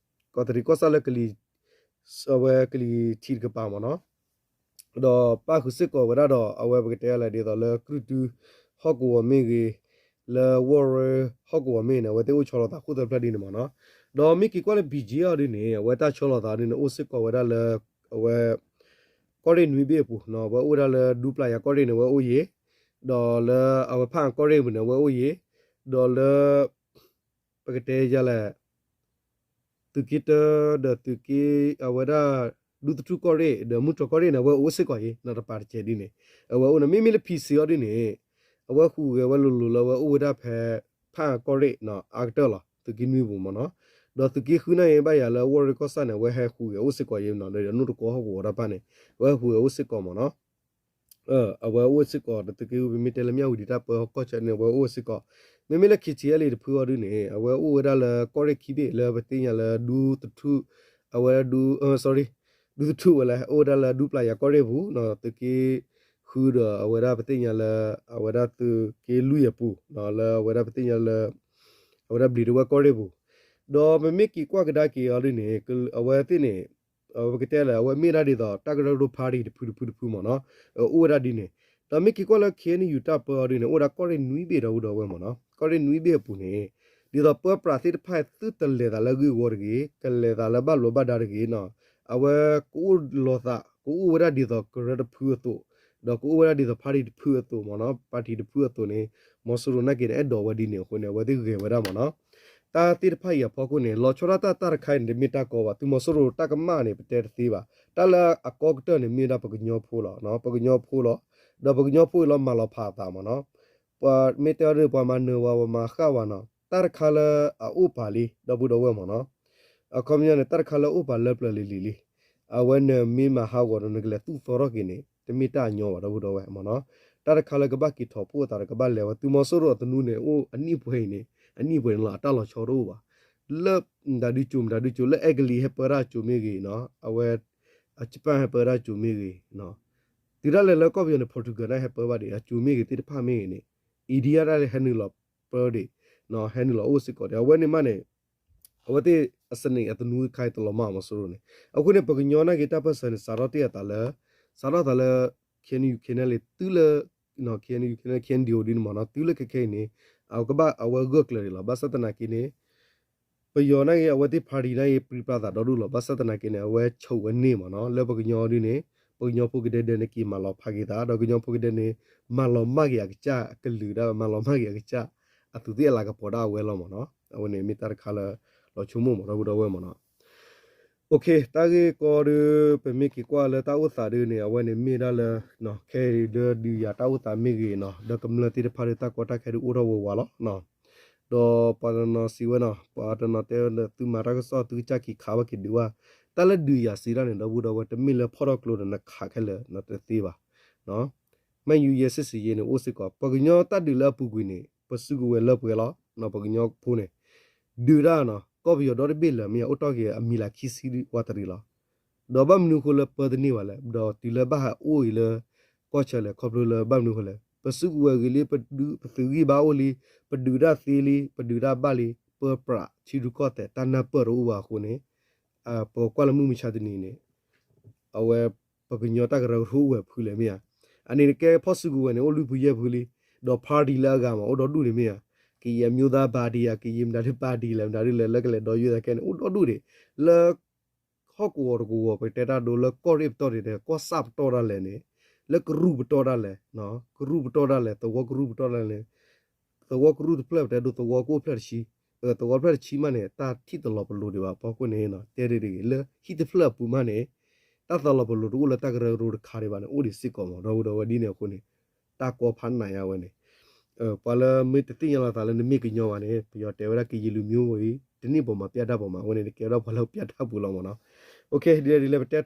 ကီးတရံးကီၢ်ဆၣ်လၢကလံၤ အဝဲကလံၤထံးတကပၤမ့ၢ်နီၢ်. ဒီးပၣ်ဃုာ်စ့ၢ်ကီးဝဲဒၣ်ဒီး အဝဲပကတဲလဲၣ်ဒ်သိးလၢ ကြုၢ်တု ဟီၣ်ကဝီၤမ့ၢ်ဂ့ၤ, လၢ ဝီၢ်ရ့ၣ် ဟီၣ်ကဝီၤမ့ၢ်ဂ့ၤန့ၣ် အဝဲသ့ၣ်အိၣ်ဆီလီၤသးဃိၣ်သၢဖျၢၣ်ဒ်န့ၣ်မ့ၢ်နီၢ်. ဒီးမ့ၢ်က့ၤကွၢ်လၢ B G F အီၤဒ်န့ၣ် အဝဲတၢ်ဆီလီၤသးဒ်န့ၣ် အိၣ်စ့ၢ်ကီးဝဲဒၣ်လၢ အဝဲ ကီၢ်ရ့ၣ်နွံဘ့ၣ်အပူၤနီၢ် အဝဲအိၣ်ဝဲဒၣ်လၢဒူပျၢ်ယၤကီၢ်ရ့ၣ်န့ၣ် အဝဲအိၣ်ယံၤ, ဒီးလၢအဝဲဖၣ်အၣ်ကီၢ်ရ့ၣ်ပူၤန့ၣ် အဝဲအိၣ်ယံၤ, ဒီးလၢ ပကတဲယၤလဲၣ် သုးက့တၢ ဒီးသုးက့ အဝဲဒၣ် ဒူသထူၣ်ကီၢ်ရ့ၣ် ဒီးမုၢ်တြီၢ်ကီၢ်ရ့ၣ်န့ၣ် အဝဲအိၣ်စ့ၢ်ကီးယံၤ နီၢ်တပၤတကဲးဒ်န့ၣ် အဝဲအိၣ်န့ၣ် မ့မ့ၢ်လၢ P C အီၤဒ်န့ၣ် အဝဲဟူးဂဲၤဝဲလိၤလိၤလၢအဝဲအိၣ်ဝဲဒၣ်ဖဲ ဖၣ်အၣ်ကီၢ်ရ့ၣ်နီၢ် အါကတၢၢ်လီၤ သုးက့နွံပူၤမ့ၢ်နီၢ်. ဒီးသုးက့ဃုန့ၣ်ဘၣ်ယၤလၢဝီၢ်ရ့ၣ်ကီၢ်ဆၣ်န့ၣ် အဝဲဟဲဟူးဂဲၤအိၣ်စ့ၢ်ကီးယံၤနီၢ် ဒီးအနိၣ်တကီၢ်ဟီၣ်ကဝီၤတၢ်တဖၣ်န့ၣ် အဝဲဟူးဂဲၤအိၣ်စ့ၢ်ကီးမ့ၢ်နီၢ်. အဝဲအိၣ်စ့ၢ်ကီး ဒီးသုးက့ဃု ပမ့ၢ်တဲလၢမၠၣ်ဝတံၤတၢ်ပၢဟီၣ်ကီၢ်ဆၢန့ၣ် အဝဲအိၣ်စ့ၢ်ကီး. မ့မ့ၢ်လၢ K T L A တဖုအီၤဒ်န့ၣ် အဝဲအိၣ်ဝဲဒၣ်လၢကီၢ်ရ့ၣ်ခံဘ့ၣ်လၢပသ့ၣ်ညါလၢဒူသထူၣ် အဝဲဒၣ်ဒူ sorry ဒူသထူၣ်ဝဲလဲၣ် အိၣ်ဝဲဒၣ်လၢဒူပျၢ်ယၤကီၢ်ရ့ၣ်ပူၤ သုးက့ဃုဒီးအဝဲဒၣ်ပသ့ၣ်ညါလၢ အဝဲဒၣ်သုးက့လွံၢ်အပူၤ လၢအဝဲဒၣ်ပသ့ၣ်ညါလၢ အဝဲဒၣ်ဘျံးဒဝဲၢ်ကီၢ်ရ့ၣ်ပူၤ ဒီးပမ့ၢ်က့ၤကွၢ်ကဒါက့ၤအီၤဒ်န့ၣ် အဝဲသ့ၣ်န့ၣ် ပကတဲလၢ အဝဲမ့ၢ်ဒၣ်ဒ်သိး တၢ်ကရၢကရိ party တဖုတဖုတဖုမ့ၢ်နီၤ, အိၣ်ဝဲဒၣ်ဒ်န့ၣ်, ဒီးမ့ၢ်က့ၤကွၢ်လၢ K N U တၢ်ပၢအီၤဒ်န့ၣ် အိၣ်ဝဲဒၣ်ကီၢ်ရ့ၣ်နွံဘ့ၣ်ဒီပုၢ်ဒီဝဲၢ်မ့ၢ်နီၤ, ကီၢ်ရ့ၣ်နွံဘ့ၣ်အပူၤန့ၣ် ဒ်သိးပၢပြးသ့ၣ်တဖၣ်သုတလဲၤသးလၢဂ့ၢ်ဝီတဂ့ၤ, ကလဲၤသးလၢဘၣ်လိာ်ဘၣ်ဒါတဂ့ၤနီၤ, အဝဲကအိၣ်လီၤသး ကအိၣ်ဝဲဒၣ်ဒ်သိးကရၢတဖုအသိး, ဒီးကအိၣ်ဝဲဒၣ်ဒ်သိး party တဖုအသိးမ့ၢ်နီၤ, party တဖုအသိးန့ၣ် မီၤစိရိၤနာ်က့န့ၣ် အဲၣ်ဒိးဝဲဒ်န့ၣ်အဃိန့ၣ် အဝဲသ့ၣ်ဂဲၤဝဲဒၣ်မ့ၢ်နီၤ. တၢ်သ့ၣ်တဖၣ်အံၤအဖီခိၣ်န့ၣ် လီၤဆီဒၣ်တၢ်တၢ်တခါအံၤန့ၣ် တမ့ၢ်တၢ်ကီဘၣ်, သုးမီၤစိရိၤတၢ်ကမၣ်န့ၣ် ပတဲတသ့ဘၣ်, တၢ်လၢအကီကတၢၢ်န့ၣ် မ့ၢ်ဝဲဒၣ်ပကညီဖိလီၤ, ပကညီဖိလီၤ, ဒီးပကညီဖိအံၤလီၤမၤလီၤဖးအသးမ့ၢ်နီၤ, ပှၤမ့ၢ်တဲအီၤဒ်န့ၣ် ပှၤမၤနၢၤဝဲ ပှၤမၤဃၣ်ဝဲနီၤ, တၢ်တခါလၢအအိၣ်ပာ်လံ ဒီပုၢ်ဒီဝဲၢ်မ့ၢ်နီၤ, အခီပညီန့ၣ် တၢ်တခါလၢအအိၣ်ပာ်လၢပျၢၤလံၤလံၤလံ အဝဲနမ့ၢ်မၤဟးဂီၤဒီးနကလဲၤသူၣ်သီထီၣ်က့ၤန့ၣ် တမ့ၢ်တၢ်အညီဘၣ် ဒီပုၢ်ဒီဝဲၢ်မ့ၢ်နီၤ, တၢ်တခါလၢကဘၣ်က့ၤထီၣ်ဖှိၣ်အသးဒီးကဘၣ်လဲၤဝဲ သုးမီၤစိရိၤအသနူန့ၣ် အိၣ်အနံၣ်ပှဲၤအံၤန့ၣ် အနံၣ်ပှဲၤန့ၣ်လီၤ အတၢ်လီၤဆီတအိၣ်ဘၣ်, လၢမတၤဒုကၠိမတၤဒုကၠိ လၢအဲကလံးဟဲပၢတၢ်ကၠိမ့ၢ်ဂ့ၤနီၤ, အဝဲ အကပၣ်ဟဲပၢတၢ်ကၠိမ့ၢ်ဂ့ၤ, တုၤဒၣ်လဲာ်လၢကီၢ်ပယီၤန့ၣ် Portugal န့ၣ်ဟဲပၢဘၣ်ဒံး အကၠိမ့ၢ်ဂ့ၤသ့ၣ်တဖၣ်မ့ၢ်ဂ့ၤန့ၣ် India ဒၣ်လဲာ်ဟဲနုာ်လီၤပၢဒံး, ဟဲနုာ်လီၤအိၣ်စ့ၢ်ကီးဒံး အဝဲန့ၣ်မးန့ၣ် အဝဲသ့ၣ်အစနံးအသနူတခါအံၤတလီၤမၢ်မီၤစိရိၤန့ၣ်, အဃိန့ၣ် ပကညီနာ်က့တၢ်ပၢၢ်ဆၢန့ၣ် စးထီၣ်တ့ၢ်အသးလၢ စးထီၣ်သးလၢ K N U K N L သုလၢ K N U K N L K N D O ဒ်န့ၣ်မ့ၢ်နီၤ, သုလၢခဲခဲအံၤန့ၣ် အကဘၣ်အဝဲဂၢၢ်ကျၢၤဒံးလီၤ, ဘၣ်ဆၣ်သနာ်က့န့ၣ် ပယီၤနာ်က့ အဝဲသ့ၣ် party နာ်က့ ပြံပြါသးဒီဒူၣ်လီၤ, ဘၣ်ဆၣ်သနာ်က့န့ၣ် အဝဲဆိးဝဲန့ၢ်မ့ၢ်နီၤ, လၢပကညီဒ်န့ၣ် ပကညီဖိကဒဲဒဲန့ၣ်က့ၤမၤလီၤဖးက့ၤသး ဒီးကညီဖိကဒဲန့ၣ် မၤလီၤမၢ်က့ၤအကစၢ်အကလုာ်ဒၣ် မၤလီၤမၢ်က့ၤအကစၢ် အသူးသ့ၣ်အလၤကပီၤဒၣ်အဝဲလီၤမ့ၢ်နီၤ, အဝဲန့ၣ်မ့ၢ်တၢ်တခါလၢ လီၤဆိကမိၣ်မ့ၢ်ဒီပုၢ်ဒီဝဲၢ်မ့ၢ်နီၤ. တၢ်ဂ့ၢ်ကီဒုး ပမ့ၢ်က့ၤကွၢ်လၢတၢ်အိၣ်သးဒုးန့ၣ် အဝဲန့ၣ်မ့ၢ်ဒၣ်လၢ ခဲအံၤဒုးဒုးယၤတၢ်အိၣ်သးမ့ၢ်ဂ့ၤနီၤ, ဒီးကမျၢၢ်သ့ၣ်တဖၣ်ဒုးတၢ်ကီတၢ်ခဲဒုးအိၣ်ထီၣ်ဝဲဝးလီၤ. ဒီးပှၤတနီၤစံးဝဲနီၤ, ပှၤတနီၤတဲဝဲလၢ သုမၤတၢ်ကစီၣ် သုကစၢ်က့ၤခးဘၣ်က့ၤဒုးဘၣ်, တၢ်လၢဒုးယၤစံးတၢ်န့ၣ် ဒီပုၢ်ဒီဝဲၢ် တမ့ၢ်လၢဖီၣ်ထီၣ်ကျိဒီးနခးခဲလၢာ်နတသ့ဘၣ်. မ့ၢ်ယူၤယဲၢ်စ့ၣ်စ့ၣ်ယဲၢ်န့ၣ်အိၣ်စ့ၢ်ကီး ပှၤကညီတၢ်ဒုးလၢအပူၤကွံာ်န့ၣ် ပစုကဝဲၤလၢပှဲၤလီၤ, ပှၤကညီဖိန့ၣ် ဒုးတၢ်နီၤ, ကီၢ်ပယီၤဒီတဘ့ၣ်လၢာ်မ့ၢ်ဧါ အိၣ်တ့ၢ်က့ၤအမံၤလၢခံဆံဝးတရံးလီၤ. ဒီးဘၣ်မနုၤအဃိလၢပၢတန့ၢ်ဘၣ်လဲၣ်, ဒီးတုၤလၢဘၣ်ဟးအိၣ်အံၤလၢ ကီၢ်ဆၢလဲၣ် ခီဖျိလၢဘၣ်မနုၤအဃိလဲၣ်, ပစုကဝဲၤဂ့ၤလံ, ပဒုးပသုးဂံၢ်ဘါအိၣ်လံ, ပဒုးတၢ်သ့လံ, ပဒုးတၢ်ဘၣ်လံ, ပၢပြးထံရူၢ်ကီၢ်သဲးတၢ်နၢ်ပၢၢ်တအိၣ်ဘၣ်အဃိန့ၣ် ပကွၢ်လၢမုၢ်မဆါတနံၤန့ၣ် အဝဲ ပကညီတၢ်ကရၢကရိအိၣ်ဝဲဖုလဲၣ်မ့ၢ်ဧါ, အန့ၣ်နကဲဖီၣ်စုကဝဲၤန့ၣ် အိၣ်လွံၢ်ဖုယဲၢ်ဖုလံ, ဒီး party လၢအဂၤမး အိၣ်ဒီဒူၣ်န့ၣ်မ့ၢ်ဧါ, ကရင်အမျိုးသားပါတီ ဧါ, ကရင်မတၤဒုးပါတီလဲၣ် မတၤဒုးလဲၣ် လၢကလဲၤဒီးယုၢ်သးခဲန့ၣ် အိၣ်ဒီဒူၣ်ဒံး, လၢ ဟီၣ်ကဝီၤတကဝီၤ ပတဲတၢ်ဒိလၢကီၢ်ရ့ၣ်ပတီၢ်န့ၣ် ကီၢ်ဆၣ်ပတီၢ်ဒၣ်လဲာ်န့ၣ်, လၢကရူၢ်ပတီၢ်ဒၣ်လဲာ်, ကရူၢ်ပတီၢ်ဒၣ်လဲာ် သဝီကရူၢ်ပတီၢ်ဒၣ်လဲာ်န့ၣ်, သဝီကရူၢ်တဖျၢၣ် ပတဲဒိသဝီကအိၣ်ဖျၢၣ်တဆံ, သဝီဖျၢၣ်တဆံမးန့ၣ် တၢ်ထံၣ်တလီၤပလိာ်ဒံးဘၣ်အဖီခိၣ်န့ၣ် တဲဒ်တဂ့ၤ လၢဟံၣ်တဖျၢၣ်အပူၤမးန့ၣ် တၢ်သလီၤပလိာ်တအိၣ်လၢတၢ်ကရၢကရိတခါဒံးဘၣ်န့ၣ် အိၣ်ဒံးစ့ၢ်ကီးမး ဒီပုၢ်ဒီဝဲၢ်ဒ်န့ၣ်အဃိန့ၣ် တၢ်ကီဖးနးယါဝဲန့ၣ် ပှၤလၢမ့ၢ်တသ့ၣ်ညါလီၤသးလၢနမ့ၢ်ကညီဘၣ်န့ၣ် ပယီၤတဲဝဲဒၣ်ကရင်လူမျိုးအံၤ တန့ၢ်ပိာ်မၤပျၢ်တၢ်ပိာ်မၤ အဝဲန့ၣ် တကဲထီၣ်ပှၤလၢပျၢ်တၢ်ပူၤလီၤမးနီၤ. ဒ်လဲၣ်ဒ်လဲၣ် ပတဲ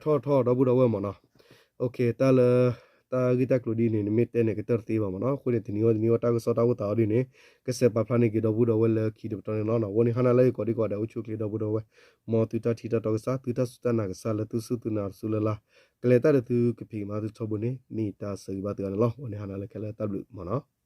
ထီၣ်ထီၣ်ဒီပုၢ်ဒီဝဲၢ်မးနီၤ. တၢ်လၢ တၢ်ဂ့ၢ်တၢ်ကျိၤဒ်န့ၣ် နမ့ၢ်တဲန့ၣ် ကတၢၢ်တသ့ဘၣ်မးနီၤ. အဃိန့ၣ် တနံၤအံၤတနံၤအံၤ တၢ်ကစီၣ်တၢ်အိၣ်သးအီၤဒ်န့ၣ် ကစဲးပာ်ဖျါန့ၢ်က့ၤဒီပုၢ်ဒီဝဲၢ်လၢခံတပတီၢ်န့ၣ်လီၤ. အဝဲန့ၣ်ဟါနၤလၢယကိးဒံကိးဒဲး အိၣ်ဆူၣ်အိၣ်ချ့ဒီပုၢ်ဒီဝဲၢ် မ်သုတၢ်ထံၣ်တၢ်တီကစၢ် သုတၢ်စူၢ်တၢ်နာ်ကစၢ်လၢသုစူၢ်သုနာ်တစူၢ်လၢ်လၢ် ကလဲၤတၢ်ဒီးသုကဖံးကမၤသုထီဘိန့ၣ် မ့ၢ်တၢ်ဆၢဂ့ၤဘၣ်သုဂၤန့ၣ်လီၤ. အဝဲန့ၣ်ဟါနၤလၢခဲလၢာ်တၢ်ဘျုးမးနီၤ.